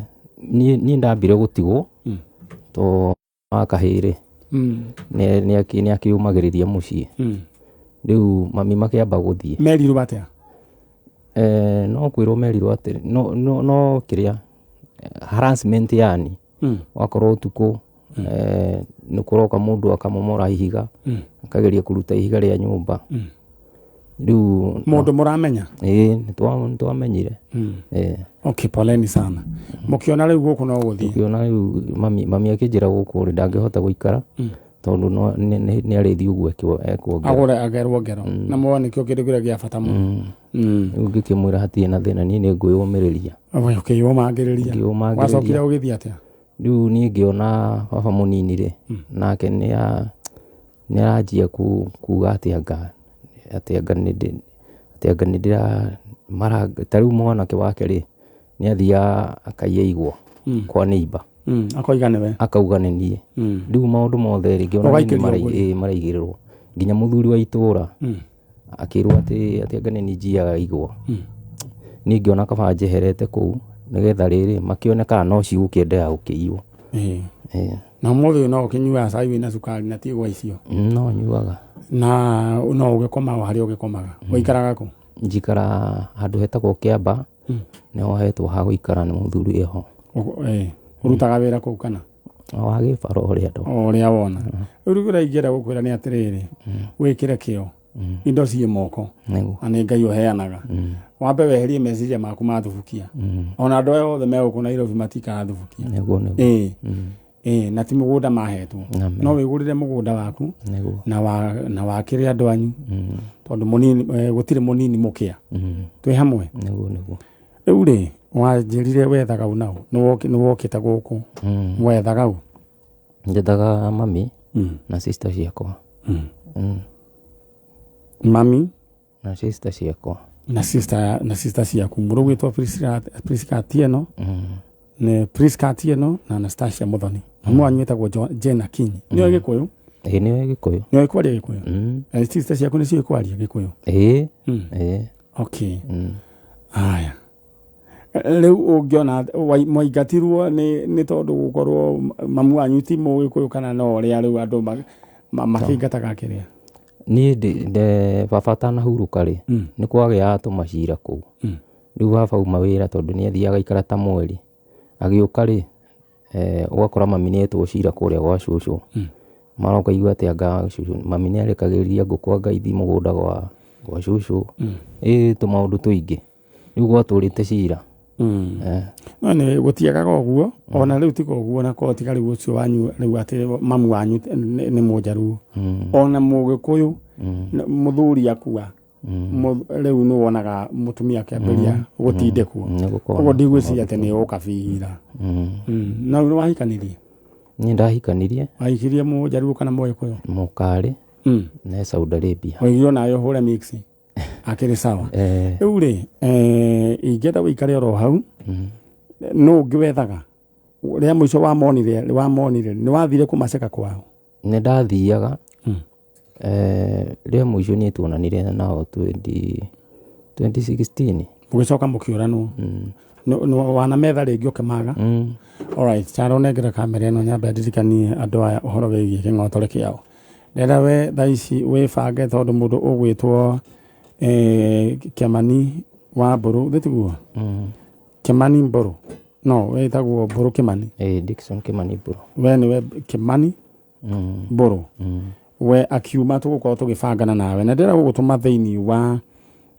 niĩ niĩ ndambire gũtigwo to wa kahĩĩ rĩ nĩ akĩũmagĩrĩria mũciĩ. Rĩu mami makĩamba gũthiĩ. Merirwo atĩa? Eh, no kwĩrwo merirwo atĩ no, no, no kĩrĩa harassment yani wakorwo ũtukũ eh, nĩ kũroka mũndũ akamomora ihiga akageria kũruta ihiga rĩa nyũmba. Rĩu Mũndũ mũramenya? Ĩĩ, nĩ twamenyire. Ĩĩ. Okay, poleni sana. Mũkĩona rĩu gũkũ no gũthiĩ? Ũkĩona rĩu mami mami akĩnjĩra gũkũ rĩ ndangĩhota gũikara tondũ no nĩ arĩthiĩ ũguo ekuongerera. Agũre agerwo ngero. Na muone nĩkĩo kĩndũ kĩrĩa gĩa bata mũno. Rĩu ngĩkĩmwĩra hatirĩ na thĩna, niĩ nĩ ngwĩyũmĩrĩria. We ũkĩyũmangĩrĩria. Ngĩyũmangĩrĩria. Wacokire ũgĩthiĩ atĩa? Rĩu niĩ ngĩona baba mũnini rĩ, nake nĩ aranjia kuga atĩ anga atĩ anga nĩ atĩ anga nĩ ndĩra mara ta rĩu mwanake wake rĩ, nĩ athiaga akaiya igwa kwa neighbor. Akoiga nĩwe. Akauga nĩ niĩ. Rĩu maũndũ mothe rĩ, ngĩona nĩ niĩ maraigĩrĩrwo. Nginya mũthuri wa itũra akĩrwo atĩ atĩ anga nĩ niĩ njiyaga igwa. Niĩ ngĩona kaba njeherete kũu nĩgetha rĩrĩ makĩone kana no cigũkĩenderea gũkĩiywo. Ĩĩ. Ĩĩ. Na ũmũthĩ ũyũ no ũkĩnyuaga cai wĩna cukari na ti igwa icio? No nyuaga. Na no ũgĩkoma o harĩa ũgĩkomaga? Ũikaraga kũ? Njikara handũ hetagwo Kĩamba, nĩho hetwo ha gũikara nĩ mũthuri wĩho. Ĩĩ. Ũrutaga wĩra kũu kana? O wa gĩbaro ũrĩa ndona. O ũrĩa wona. Rĩu kĩrĩa ingĩenda gũkwĩra nĩ atĩrĩrĩ, wĩkĩre kĩo. Indo ciĩ moko. Nĩguo. Na nĩ Ngai ũheanaga. Wambe weherie meciria maku ma thubukia. Ona andũ aya othe me gũkũ Nairobi matikaga thubukia. Nĩguo nĩguo. Ĩĩ. Ĩĩ, na ti mũgũnda mahetwo. Amen. No wĩgũrĩre mũgũnda waku Nĩguo. na wa na wakĩre andũ anyu. Tondũ mũnini gũtirĩ mũnini mũkĩa. Twĩ hamwe? Nĩguo nĩguo. Rĩu rĩ, wanjĩrire wethaga ũ naũ? Nĩ wokĩte gũkũ. Wethaga ũ? Njethaga mami na sister ciakwa. Mami? Na sister ciakwa. Na sister, na sister ciaku. Mũrũ gwĩtwo Priscilla, Priscilla Atieno. Nĩ Priscilla Atieno na Anastasia Muthoni. Mamu wanyu wĩtagwo Jane Akinyi. Nĩoĩ Gĩkũyũ? Ĩĩ, nĩoĩ Gĩkũyũ. Nĩoĩ kwaria Gĩkũyũ? Sister ciaku nĩciũĩ kwaria Gĩkũyũ? Ĩĩ. Ĩĩ. Okay. Haya. Rĩu ũngĩona mwaingatirwo nĩ tondũ gũkorwo mamu wanyu ti mũgĩkũyũ kana no ũrĩa rĩu andũ makĩingataga kĩrĩa? Niĩ baba atanahurũka rĩ, nĩ kwagĩaga tũmacira kũu. Rĩu baba auma wĩra tondũ nĩ athiaga agaikara ta mweri. Agĩũka rĩ, ũgakora mami nĩ etwo cira kũrĩa gwa cũcũ. Mara ũkaigua atĩ anga cũcũ, mami nĩ arekagĩrĩria ngũkũ anga ithiĩ mũgũnda gwa cũcũ. Ĩĩ, tũmaũndũ tũingĩ. Rĩu gwatũrĩte cira. No nĩ gũtiagaga ũguo, ona rĩu tiga ũguo na korwo tiga rĩu ũcio wanyu rĩu atĩ mamu wanyu nĩ mũnjaruo. Ona mũgĩkũyũ mũthuri akua, rĩu nĩ wonaga mũtumia akĩambĩrĩria gũtindĩkwo. Koguo ndigwĩciria atĩ nĩ ũkabira. Na rĩu nĩ wahikanirie? Niĩ ndahikanirie. Wahikirie mũnjaruo kana mũgĩkũyũ? Mũkarĩ. Ne Saudi Arabia. Waigire onawe ũhũre mix? Akĩrĩ sawa. Rĩu rĩ, ingĩenda ũikare oro hau, nũ ũngĩ wethaga? Rĩa mũico wamonire, nĩ wathire kũmaceka kwao? Nĩ ndathiaga. Rĩa mũico niĩ tuonanire nao 2016. Mũgĩcoka mũkĩũranwo. Wanametha rĩngĩ ũkĩmaga? Alright, Charo nengera kamera ĩno nyambe ndirikanie andũ aya ũhoro wĩgiĩ kĩng'otore kĩao. Ndĩrenda we thaa ici wĩbange tondũ mũndũ ũgwĩtwo Kĩmani wa Mbũrũ, thĩ tiguo? Kĩmani Mbũrũ. No, wĩtagwo Mbũrũ Kĩmani. Dickson Kĩmani Mbũrũ. We nĩwe Kĩmani Mbũrũ. We akiuma tũgũkorwo tũgĩbangana nawe. Na ndĩrenda gũgũtũma thĩinĩ wa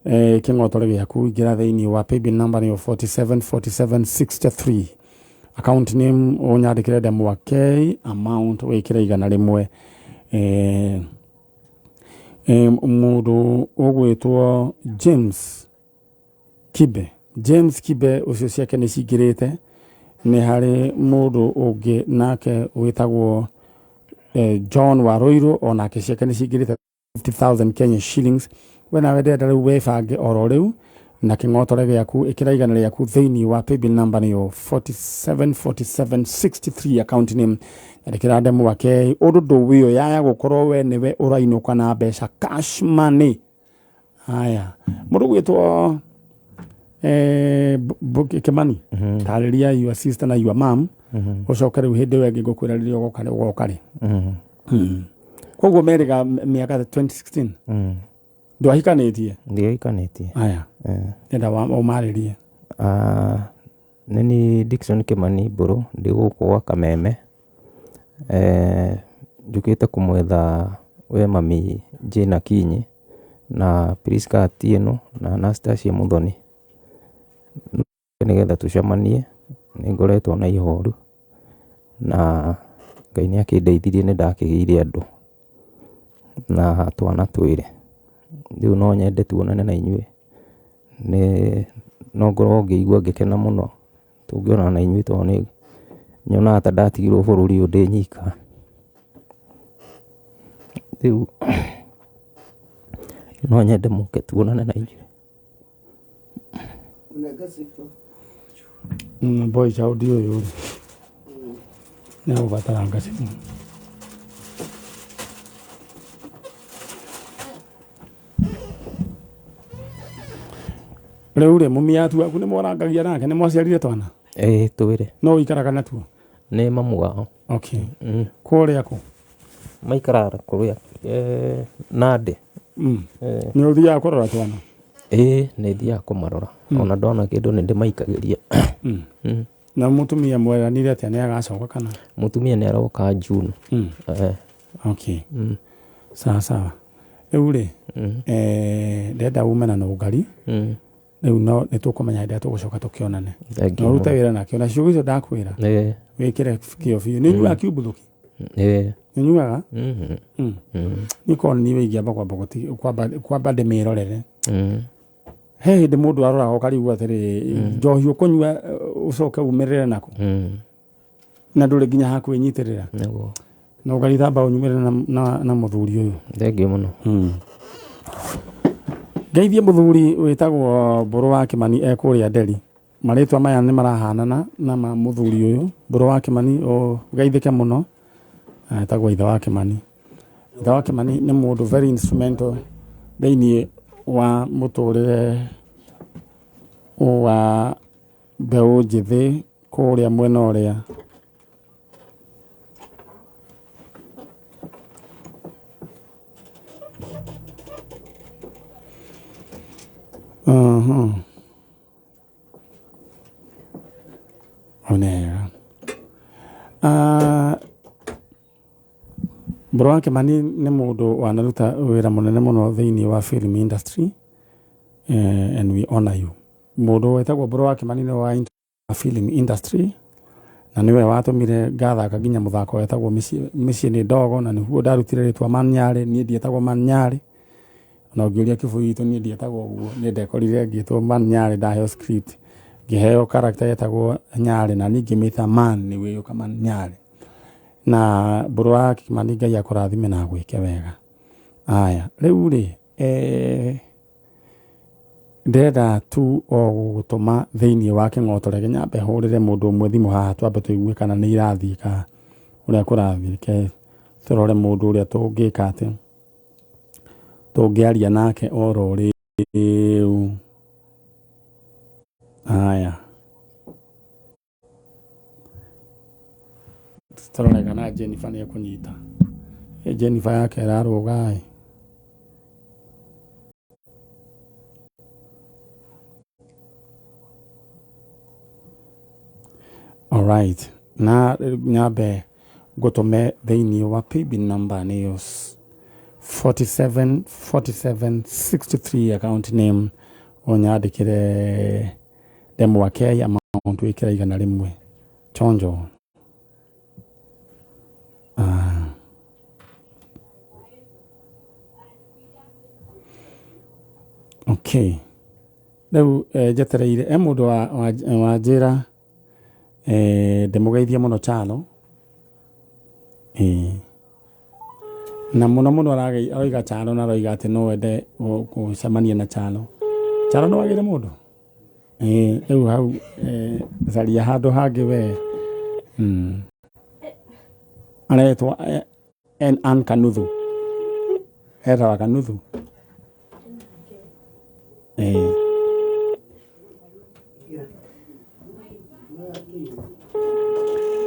kĩng'otore gĩaku, ingĩra thĩinĩ wa paybill number nĩyo 474763. Account name ũnyandĩkĩre Ndemwa K, amount wĩkĩre 100. Mũndũ ũgwĩtwo James Kibe. James Kibe ũcio ciake nĩ cingĩrĩte. Nĩ harĩ mũndũ ũngĩ nake wĩtagwo John Waruiru, onake ciake nĩ cingĩrĩte 50,000 Kenya shillings. We nawe ndĩrenda rĩu wĩbange oro rĩu na kĩng'otore gĩaku, ĩkĩra 100 rĩaku thĩinĩ wa paybill number nĩyo 474763 account name. Nyandĩkĩra Ndemwa K. Ũndũ ndũwĩo yaya gũkorwo we nĩwe ũrainũka na mbeca cash money. Haya, mũndũ gwĩtwo Kimani tarĩria your sister na your mom ũcoke rĩu hĩndĩ ĩyo ĩngĩ ngũkwĩra rĩrĩa ũgoka rĩ ũgoka rĩ. Koguo merĩga mĩaka 2016 ndwahikanĩtie? Ndiahikanĩtie. Aya, enda ũmarĩrie. Nĩ niĩ Dickson Kimani Mbũrũ, ndĩ gũkũ gwa Kameme. Njũkĩte kũmwetha we mami Jane Akinyi na Prisca Atieno na Anastasia Muthoni nĩgetha tũcemanie. Nĩ ngoretwo na ihoru na Ngai nĩ akĩndeithirie, nĩ ndakĩgĩire andũ na twana twĩrĩ. Rĩu no nyende tuonane na inyuĩ, nĩ no ngorwo ngĩigua ngĩkena mũno tũngĩonana na inyuĩ, tondũ nĩ nyonaga ta ndatigirwo bũrũri ũyũ ndĩ nyika. Rĩu no nyende mũke tuonane na inyuĩ. Boy child ũyũ rĩ nĩ agũbatara ngacibũ. Rĩu rĩ, mũmiatu waku nĩ mwarangagia nake, nĩ mwaciarire twana? Ĩĩ, twĩrĩ. No ũikaraga natuo? Nĩ mamu wao. Okay. Kũrĩa kũ? Maikaraga kũrĩa Nandĩ. Nĩ ũthiaga kũrora twana? Ĩĩ, nĩ thiaga kũmarora. Ona ndona kĩndũ nĩ ndĩmaikagĩria. Na mũtumia mweranire atĩa, nĩ agacoka kana? Mũtumia nĩ aroka June. Okay. Sawa sawa. Rĩu rĩ, ndenda ume na nũngari. Rĩu no nĩ tũkũmenya hĩndĩ ĩrĩa tũgũcoka tũkĩonane. Thank Na you ũrute mũno. wĩra nake, ona ciugo icio ndakwĩra. Wĩkĩre kĩo biũ. Nĩ ũnyuaga kiumbuthũki? Ĩĩ. Nĩ ũnyuaga? Mhm. Niĩ korwo nĩ niĩ ingĩamba kwamba kwamba ndĩmĩrorere. He hĩndĩ mũndũ aroraga ũkarigwo atĩrĩrĩ, njohi ũkũnyua ũcoke umĩrĩre nako. Na ndũrĩ nginya ha kwĩnyitĩrĩra. Nĩguo. Na ũkarithamba ũnyumĩrĩre na mũthuri ũyũ. Thank you mũno. Ngeithie mũthuri wĩtagwo Mbũrũ wa Kĩmani e kũrĩa Nderi. Marĩtwa maya nĩ marahanana na ma mũthuri ũyũ. Mbũrũ wa Kĩmani, ũgeithĩke mũno. Etagwo ithe wa Kĩmani. Ithe wa Kĩmani nĩ mũndũ very instrumental thĩinĩ wa mũtũrĩre wa mbeũ njĩthĩ kũrĩa mwena ũrĩa. Onega. Mbũrũ wa Kĩmani nĩ mũndũ wanaruta wĩra mũnene mũno thĩinĩ wa film industry, and we honor you. Mũndũ wetagwo Mbũrũ wa Kĩmani nĩ wa film industry na nĩwe watũmire ngathaka nginya mũthako wetagwo Mĩciĩ nĩ Ndogo, na nĩguo ndarutire rĩtwa Manyarĩ. Niĩ ndietagwo Manyarĩ, na ũngĩũria Kĩbũyũ witũ niĩ ndietagwo ũguo, niĩ ndekorire ngĩtwo Manyarĩ, ndaheo script ngĩheo character yetagwo Nyarĩ na niĩ ngĩmĩta Man nĩguo ĩgĩũka Manyarĩ. Na Mbũrũ wa Kĩmani Ngai akũrathime na agwĩke wega. Aya, rĩu rĩ, ndĩrenda tu o gũgũtũma thĩinĩ wa kĩng'oto, reke nyambe hũrĩre mũndũ ũmwe thimũ haha twambe tũigue kana nĩ irathiĩ kana ũrĩa kũrathiĩ. Reke tũrore mũndũ ũrĩa tũngĩka atĩ tũngĩaria nake oro rĩu. Aya, tũrore kana Jennifer nĩ ekũnyita. Jennifer yake ĩrarũga ĩ. Alright, na nyambe ngũtũme thĩinĩ wa paybill number nĩyo 47 47 63, account name ũnyandĩkĩre Ndemwa K, amount wĩkĩra 100. Chonjo. Okay, rĩu njetereire e mũndũ wa njĩra, ndĩmũgeithie mũno Chalo. Na mũno mũno aroiga Chalo, na aroiga atĩ no ende gũcemania na Chalo. Chalo nĩ wagĩire mũndũ? Rĩu hau caria handũ hangĩ we. Aretwo Ann Kanuthu. Etagwo Kanuthu.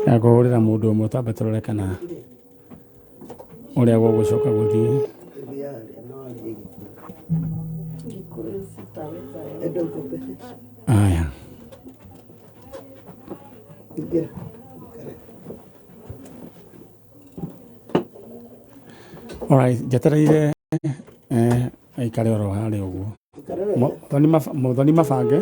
Ngakũhũrĩra mũndũ ũmwe twambe tũrore kana ũrĩa gũgũcoka gũthiĩ. Aya. Alright, njetereire aikare oro harĩa ũguo. Mũthoni mabange.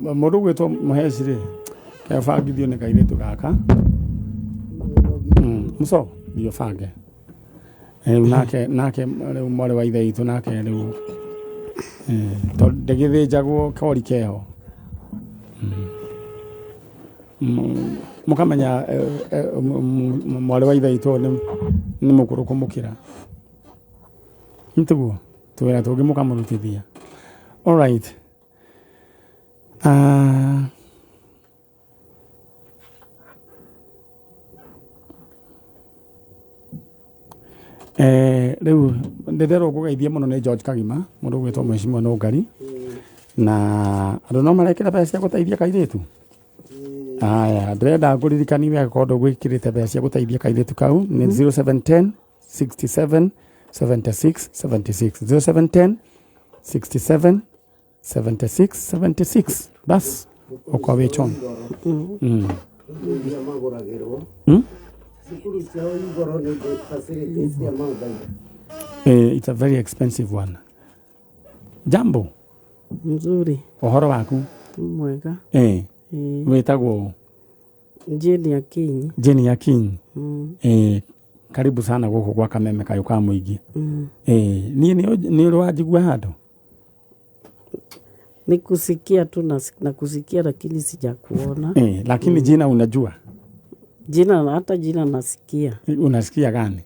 Mũndũ ũgwĩtwo Mũheci rĩ, kebangithio nĩ kairĩtu gaka. Mũco, thiĩ ũbange. Rĩu nake nake rĩu mwarĩ wa ithe witũ nake rĩu tondũ ndĩgĩthĩnjagwo kori keho. Mũkamenya mwarĩ wa ithe witũ nĩ mũkũrũ kũmũkĩra. Nĩ tiguo? Tũwĩra tũngĩ mũkamũrutithia. Alright. Rĩu ndĩrerwo ngũgeithie mũno nĩ George Kagima mũndũ ũgwĩtwo Mheshimiwa Nũngari na andũ no marekĩra mbeca cia gũteithia kairĩtu. Aya, ndĩrenda ngũririkanie we angĩkorwo ndũgwĩkĩrĩte mbeca cia gũteithia kairĩtu kau nĩ 0710 67 76 76 0710 67 76 76 bas ũkorwo wĩ chon. Iria magũragĩrwo cukuru ciao igoro nĩ facilities cia maũndũ. It's a very expensive one. Jambo. Mzuri. Ũhoro waku? Mwega. Wĩtagwo ũ? Jane Akinyi. Jane Akinyi. Karibu sana gũkũ gwa Kameme kayũ ka mũingĩ. Niĩ nĩ ũrĩ wanjigua handũ? Ni kusikia tu na kusikia lakini sijakuona. Lakini jina unajua? Jina, hata jina nasikia. Unasikia gani?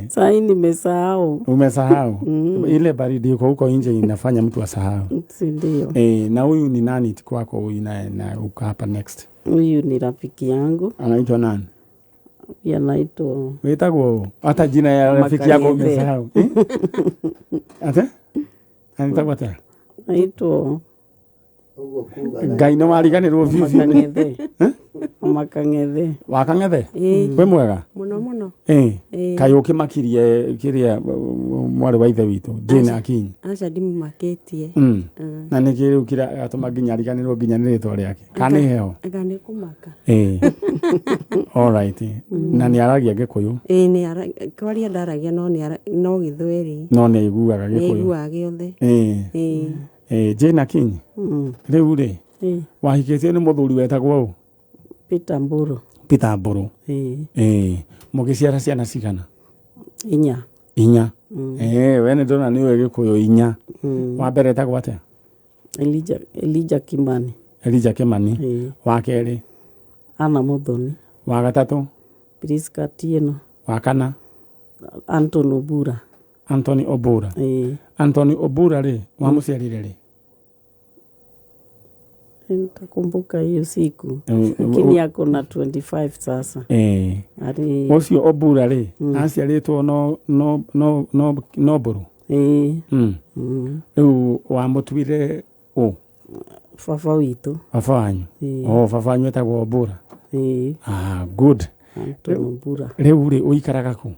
Sasa nimesahau. Umesahau? Ile baridi iko huko nje inafanya mtu asahau. Si ndio? Na huyu ni nani kwako huyu na uko hapa next? Huyu ni rafiki yangu. Anaitwa nani? Anaitwa Wetagwo hata jina ya rafiki yako umesahau. Ate? Anaitwa ate? Anaitwa Ngai nĩ wariganĩrwo biũ biũ. Makang'ethe. Wakang'ethe? Wĩ mwega? Mũno mũno. Kaĩ ũkĩmakirie kĩrĩa mwarĩ wa ithe witũ Jane Akinyi? Aca ndimumakĩtie. Na nĩkĩ rĩu kĩratũma nginya ariganĩrwo nginya nĩ rĩtwa rĩake? Kana nĩ heho? Anga nĩ kũmaka. All right. Na nĩ aragia Gĩkũyũ? Nĩ kwaria ndaragia no no Gĩthweri. No nĩ aiguaga Gĩkũyũ. Nĩ aiguaga gĩothe. Jane Akinyi. Rĩu rĩ, wahikĩtio nĩ mũthuri wetagwo ũ? Peter Mburu. Peter Mburu. Mũgĩciara ciana cigana? Inya. Inya. We nĩ ndona nĩ ũĩ Gĩkũyũ inya. Wa mbere etagwo atĩa? Elijah Kimani. Elijah Kimani. Wa kerĩ? Anna Muthoni. Wa gatatũ? Priska Tieno. Wa kana? Anthony Obura. Anthony Obura. Anthony Obura rĩ, wamũciarire rĩ? Nitakumbuka hiyo siku. Lakini ako na 25 sasa. Ũcio Obura rĩ, aciarĩtwo no Mburu? Rĩu wamũtuire ũ? Baba witũ. Baba wanyu? Oh, baba wanyu etagwo Obura. Good. Anthony Obura. Rĩu rĩ, ũikaraga kũ?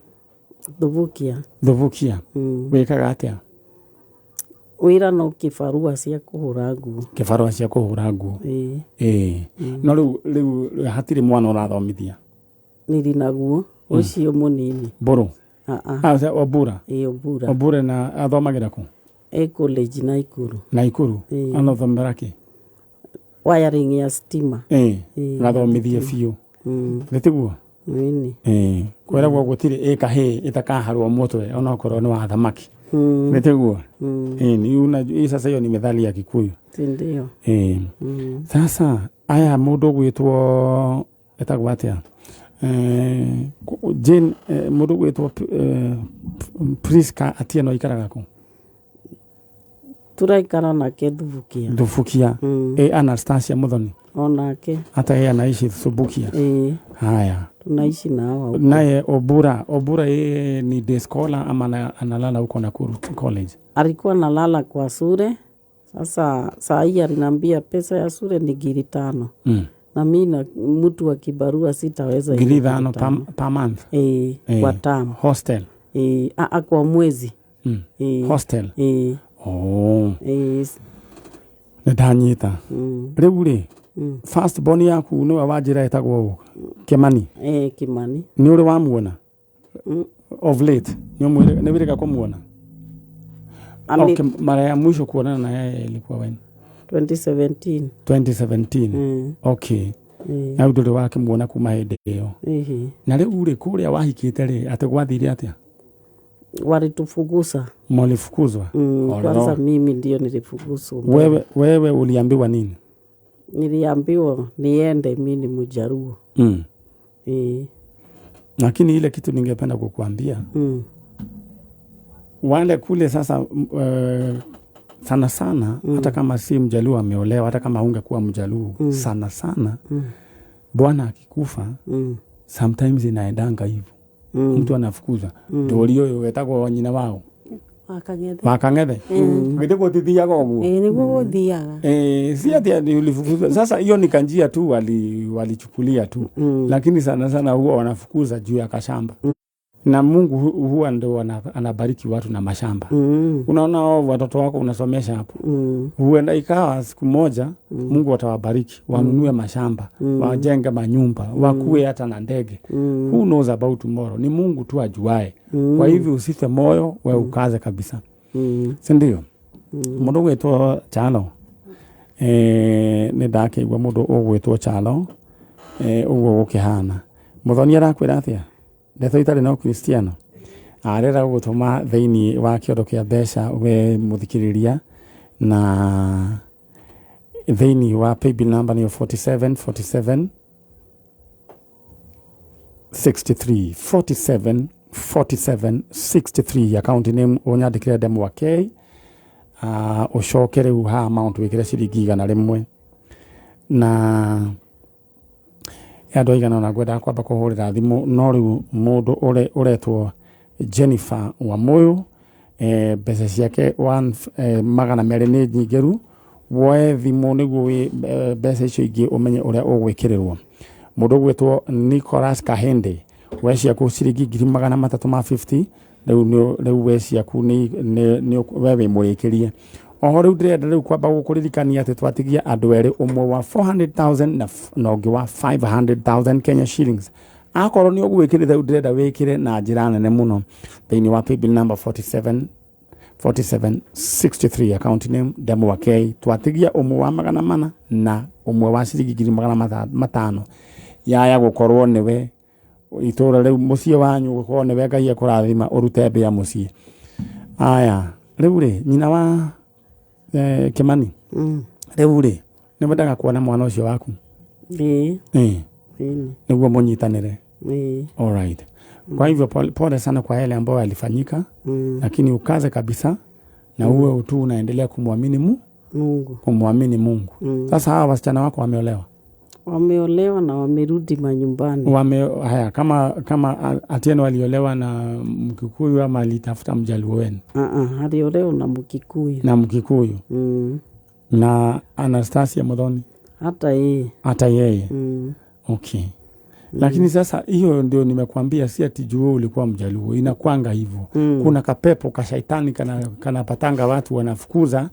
Thubukia. Thubukia. Wĩkaga atĩa? Wĩra no kĩbarũa cia kũhũra nguo. Kĩbarũa cia kũhũra nguo. No rĩu hatirĩ mwana ũrathomithia? Nĩrĩ naguo ũcio mũnini. Mburu? Obura. Obura. Obura na athomagĩra kũ? College Naikuru. Naikuru. Anathomera kĩ? Wiring ya stima. Gathomithie biũ. Nĩ tiguo? Kwĩragwo gũtirĩ ĩkahĩĩ ĩtakaharwo mũtwe onokorwo nĩ wa thamaki. Nĩ tiguo? Hii sasa hiyo ni methali ya Kikuyu. Ndio. Sasa aya mũndũ ũgwĩtwo etagwo atĩa? Jane, mũndũ ũgwĩtwo Priska Atieno aikaraga kũ? Tũraikara nake Thubukia. Thubukia. Anastasia Muthoni. Onake. Hata yeye anaishi Subukia. Haya. Tunaishi na hawa huko. Naye Obura yeye ni day scholar ama analala huko Nakuru College? Alikuwa analala kwa sure. Sasa saa hii aliniambia pesa ya sure ni ngiri 5. Na mimi na mtu wa kibarua sitaweza ngiri 5 per month. Kwa term. Hostel. Kwa mwezi. Hostel. Oh. Nĩndanyita. Rĩu rĩ, first born yaku nĩwe wanjĩra ĩtagwo Kimani. Kimani. Nĩ ũrĩ wamuona? Of late. Nĩ wĩrĩga kũmuona? Okay, mara ya mwisho kuonana na yeye ilikuwa when? 2017. 2017. Okay. Na ndũrĩ wakĩmuona kuma hĩndĩ ĩyo. Na rĩu rĩ, kũrĩa wahikĩte rĩ, atĩ gwathire atĩa? Walitufukuza. Mlifukuzwa? Kwanza mimi ndio nilifukuzwa. Wewe uliambiwa nini? Niliambiwa niende, mimi ni Mjaluo. Lakini ile kitu ningependa kukuambia. Wale kule sasa sana sana hata kama si Mjaluo ameolewa, hata kama ungekuwa Mjaluo, sana sana bwana akikufa sometimes inaendanga hivyo. Mtu anafukuzwa. Ndũri ũyũ wetagwo nyina wao. Wakang'ethe. Githĩ gũtithiaga ũguo? Nĩguo gũthiaga. Si ati ulifukuzwa. Sasa hiyo ni kanjia tu walichukulia tu. Lakini sana sana huwa wanafukuza juu ya kashamba. Na Mungu huwa ndo anabariki watu na mashamba. Unaona watoto wako unasomesha hapo. Huenda ikawa siku moja Mungu atawabariki, wanunue mashamba, wajenge manyumba, wakue hata na ndege. Who knows about tomorrow? Ni Mungu tu ajuae. Kwa hivyo usife moyo, wewe ukaze kabisa. Si ndio? Mundu gwitwo Chalo. Nĩ ndakĩigua mũndũ ũgwĩtwo Chalo. Ũguo gũkĩhana. Mũthoni arakwĩra atĩa? Ndeto itarĩ na Ukristiano. Arera gũgũtũma thĩinĩ wa kĩondo kĩa mbeca we mũthikĩrĩria, na thĩinĩ wa paybill number nĩyo 47 47 63 47 47 63. Account name ũnyandĩkĩre Ndemwa K. Ũcoke rĩu ha amount wĩkĩre ciringi 100. Na andũ aigana ona ngwendaga kwamba kũhũrĩra thimũ, no rĩu mũndũ ũretwo Jennifer Wamuyu, mbeca ciake 200 nĩ nyingĩru. Woe thimũ nĩguo mbeca icio ingĩ ũmenye ũrĩa ũgwĩkĩrĩrwo. Mũndũ ũgwĩtwo Nicholas Kahende, we ciaku ciringi 350, rĩu we ciaku nĩ we wĩ mũrĩkĩrie. Oho rĩu ndĩrenda rĩu kwamba gũkũririkania atĩ twatigia andũ erĩ, ũmwe wa 400,000 na ũngĩ wa 500,000 Kenya shillings. Akorwo nĩ ũgwĩkĩrĩte rĩu ndĩrenda wĩkĩre na njĩra nene mũno thĩinĩ wa paybill number 47 47 63, account name Ndemwa K. Twatigia ũmwe wa 400 na ũmwe wa ciringi 500. Yaya gũkorwo nĩwe itũra rĩu mũciĩ wanyu gũkorwo nĩwe Ngai ekũrathima ũrute mbĩa mũciĩ. Aya, rĩu rĩ, nyina wa Kimani. Rĩu rĩ, nĩ wendaga kuona mwana ũcio waku? Nĩguo mũnyitanĩre. All right. Kwa hivyo pole sana kwa yale ambayo yalifanyika, lakini ukaze kabisa na uwe tu unaendelea kumwamini Mungu. Kumwamini Mungu. Sasa hawa wasichana wako wameolewa? Wameolewa na wamerudi manyumbani. Haya, kama Atieno aliolewa na Mkikuyu ama alitafuta Mjaluo wenu? Aliolewa na Mkikuyu. Na Mkikuyu. Na Anastasia Muthoni? Hata yeye. Hata yeye. Okay. Lakini sasa hiyo ndio nimekuambia, si ati juu ulikuwa Mjaluo, inakuanga hivyo. Kuna kapepo ka shaitani kanapatanga watu wanafukuza.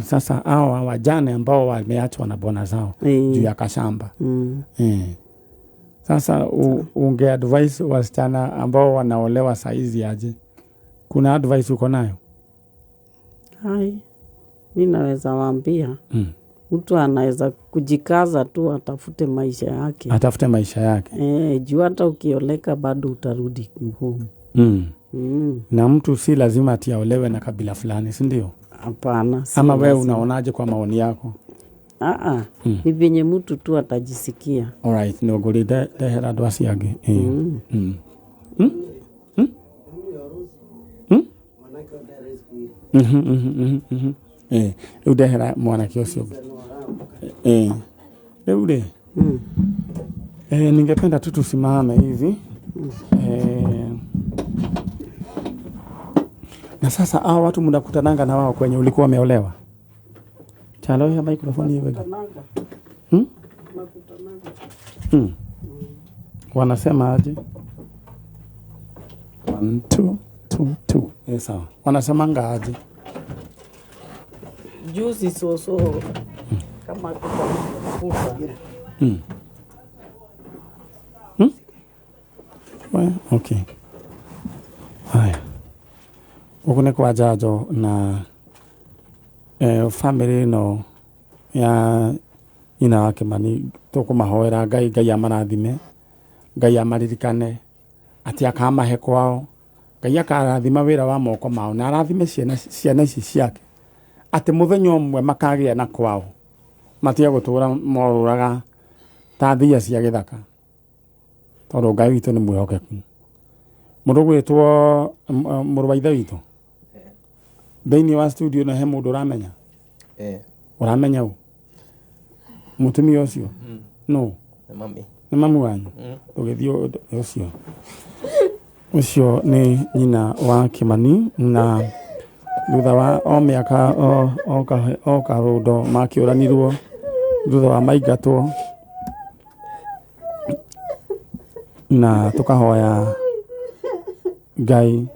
Sasa hao wajane ambao wameachwa na bwana zao juu ya kashamba. Sasa unge advice wasichana ambao wanaolewa saizi aje? Kuna advice uko nayo? Hai, mimi naweza waambia mtu anaweza kujikaza tu atafute maisha yake. Atafute maisha yake. Juu hata ukioleka bado utarudi home. Na mtu si lazima ati aolewe na kabila fulani, si ndio? Hapana. Si ama wewe unaonaje kwa maoni yako? Ni venye mtu tu atajisikia. All right, no gori de hera dwasi yake. Udehera mwanake ũcio. Rĩu rĩ ningependa tu tusimame hivi na sasa hao watu mnakutananga na wao kwenye ulikuwa umeolewa? Chalo ya microphone hiyo wega. Wanasema aje? 1 2 2 2. Sawa. Wanasemanga aje? Juzi soso kama kufa. Well, okay. Haya. Gũkũ nĩ kwa Njanjo na family ĩno ya nyina wa Kĩmani tũkũmahoera Ngai, Ngai amarathime, Ngai amaririkane atĩ akamahe kwao, Ngai akarathima wĩra wa moko mao na arathime ciana ici ciake atĩ mũthenya ũmwe makagĩa na kwao, matige gũtũra morũraga ta thia cia gĩthaka tondũ Ngai witũ nĩ mwĩhokeku. Mũndũ ũgwĩtwo mũrũ wa ithe witũ thĩinĩ wa studio na he mũndũ ũramenya? Ũramenya ũ? Mũtumia ũcio? No. Nĩ mami. Nĩ mamu wanyu? Tũgĩthiĩ ũcio. Ũcio nĩ nyina wa Kĩmani na thutha wa o mĩaka o karũndo makĩũranirwo thutha wa maingatwo na tũkahoya Ngai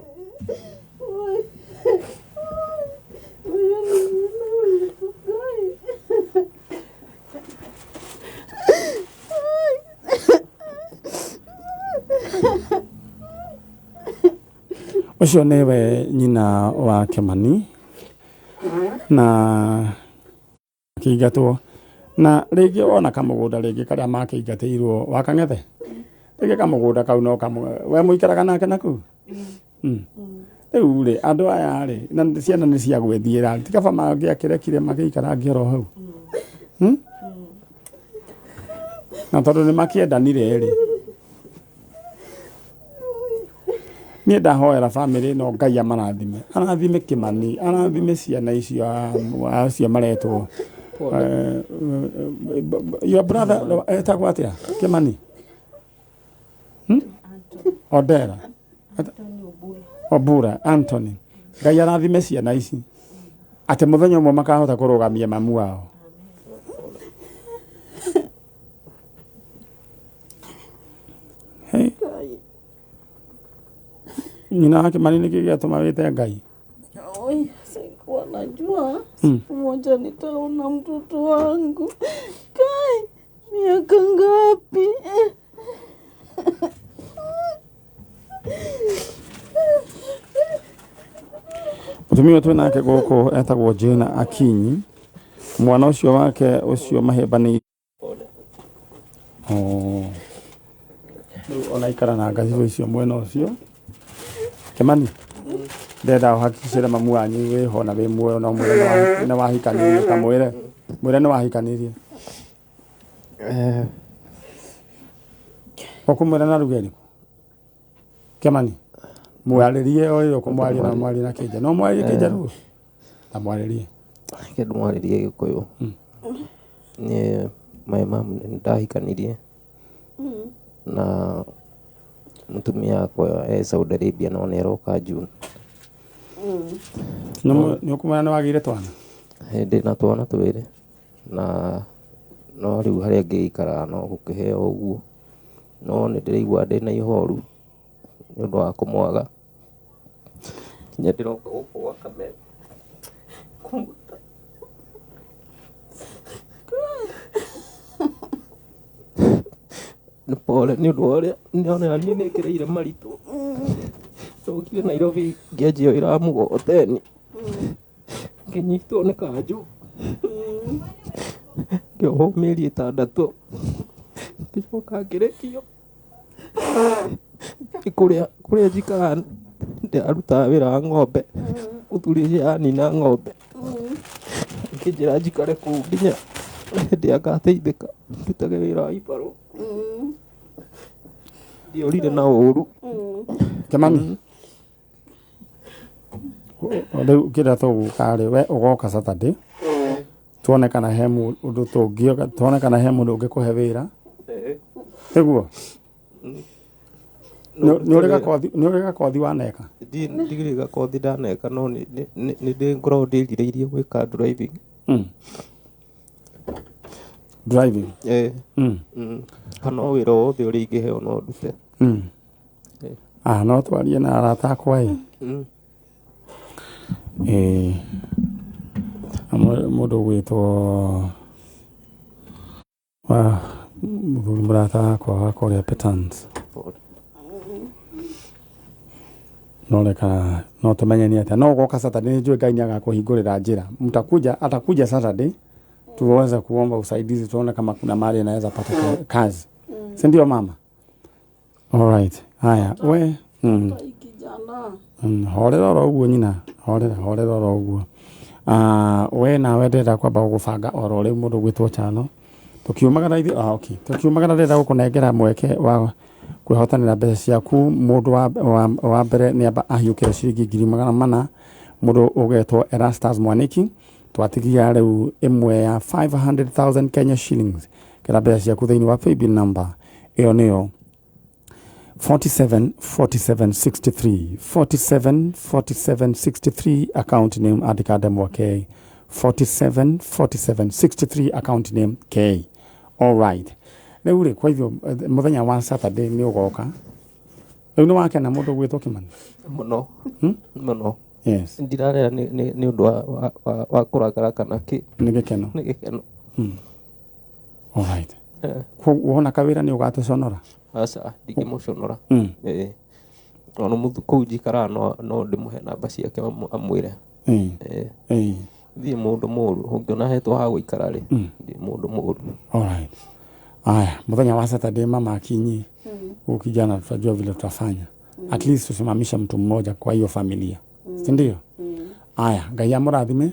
ũcio nĩwe nyina wa Kĩmani na kĩingatwo na rĩngĩ ona kamũgũnda rĩngĩ karĩa makĩingatĩirwo wa Kang'ethe rĩngĩ kamũgũnda kau no kamwe we mũikaraga nake naku rĩu rĩ andũ aya rĩ na ciana nĩ cia gwĩthiĩra ti kaba mangĩakĩrekire magĩikarangie oro hau na tondũ nĩ makĩendanire rĩ niĩ ndahoera family ĩno Ngai amarathime, arathime Kĩmani, arathime ciana icio acio maretwo your brother etagwo atĩa Kĩmani? Odera Obura Anthony. Ngai arathime ciana ici atĩ mũthenya ũmwe makahota kũrũgamia mamu wao. Hey. Nyina wa Kĩmani nĩkĩ gĩatũma wĩte Ngai? Oi, sikuwa najua siku moja nitaona mtoto wangu. Kai, miaka ngapi? Mũtumia twĩ nake gũkũ etagwo Jane Akinyi. Mwana ũcio wake ũcio mahĩmbanĩirio. Rĩu ona ikara na ngathibũ icio mwena ũcio. Kĩmani, ndenda ũhakikicĩre mamu wanyu wĩho na wĩ muoyo no mwĩre nĩ wahikanirie, kamwĩre mwĩre nĩ wahikanirie. Ũkũmwĩra na ruga ĩrĩkũ? Kĩmani, mwarĩrie o ĩyo ũkũmwaria na mwarie na Kĩnja. No mwarĩrie Kĩnjaruo? Ta mwarĩrie. Reke ndĩmwarĩrie Gĩkũyũ. Niĩ my mum nĩ ndahikanirie na mũtumia wakwa e Saudi Arabia no nĩ aroka June. Nĩ ũkũmwĩra nĩ wagĩire twana? Ndĩ na twana twĩrĩ na no rĩu harĩa ngĩikaraga no gũkĩheo ũguo no nĩ ndĩraigua ndĩna ihoru nĩ ũndũ wa kũmwaga nginya ndĩroka gũkũ gwa Kameme kũmũta. Nĩ pole nĩ ũndũ wa ũrĩa nĩona niĩ nĩkĩrĩire maritũ. Ndokire Nairobi ngĩanjia wĩra wa mũgogoteni ngĩnyitwo nĩ kanjũ ngĩohwo mĩeri 6 ngĩcoka ngĩrekio. Kũrĩa njikaraga ndĩrarutaga wĩra wa ng'ombe mũthuri ũcio anina ng'ombe akĩnjĩra njikare kũu nginya hĩndĩ ĩrĩa ngateithĩka ndutage wĩra wa ibarũa. Ndiorire na ũru. Kĩmani, rĩu kĩrĩa tũgũka rĩ we ũgoka Saturday Tuone kana he mũndũ tũngĩoka, tuone kana he mũndũ ũngĩkũhe wĩra. Nĩguo? Nĩ ũrĩ gakothi, nĩ ũrĩ gakothi waneka? Ndirĩ gakothi ndaneka, no nĩ ndĩ ngoragwo ndĩrirĩirie gwĩka driving. Driving? Eh. Kana o wĩra o wothe ũrĩa ingĩheo no ndute. Ah, no twarie na arata akwa ĩ. Ĩĩ. Mũndũ ũgwĩtwo wa mũthuri mũrata wakwa wa kũrĩa Petans. No reka no tũmenye nĩ atĩa. No ũgoka Saturday, nĩ njũĩ Ngai nĩ agakũhingũrĩra njĩra. Mtakuja, atakuja Saturday tuweze kuomba usaidizi, tuone kama kuna mahali anaweza pata kazi. Si ndio mama? All right. Haya, we. Kijana. Horera oro ũguo nyina, horera, horera oro ũguo. Ah, we nawe ndĩrenda kwamba gũgũbanga oro rĩu mũndũ ũgwĩtwo Chano. Tũkiumagara ithuĩ, ah, okay. Tũkiumagara ndĩrenda gũkũnengera mweke wa kwĩhotanĩra mbeca ciaku. Mũndũ wa mbere nĩ amba ahiũkĩre ciringi 400,000, mũndũ ũgetwo Erastus Mwaniki. Twatigia rĩu ĩmwe ya 500,000 Kenya shillings. Kera mbeca ciaku thĩinĩ wa paybill number ĩyo nĩyo 47 47 63, 47 47 63, account name andĩka ndemwa K. 47 47 63, account name K. All right. Rĩu rĩ, kwa hivyo mũthenya wa Saturday nĩ ũgoka. Rĩu nĩ wakena mũndũ ũgwĩtwo Kimani? Mũno. Mũno. Yes. Ndirarĩra nĩ ũndũ wa kũrakara kana kĩ. Nĩ gĩkeno. Nĩ gĩkeno. All right. Koguo wona kawĩra nĩ ũgatũconora? Aca, ndingĩmũconora. Ĩĩ. Ona mũthu kũu njikaraga no ndĩmũhe namba ciake amwĩre. Ĩĩ. Thiĩ mũndũ mũru, ũngĩona hetwo ha gũikara rĩ, thiĩ mũndũ mũru. All right. Aya, mũthenya wa Saturday mama akinyi, huyu kijana tutajua vile tutafanya. At least tusimamishe mtu mmoja kwa hiyo familia. Si ndio? Aya, Ngai amũrathime.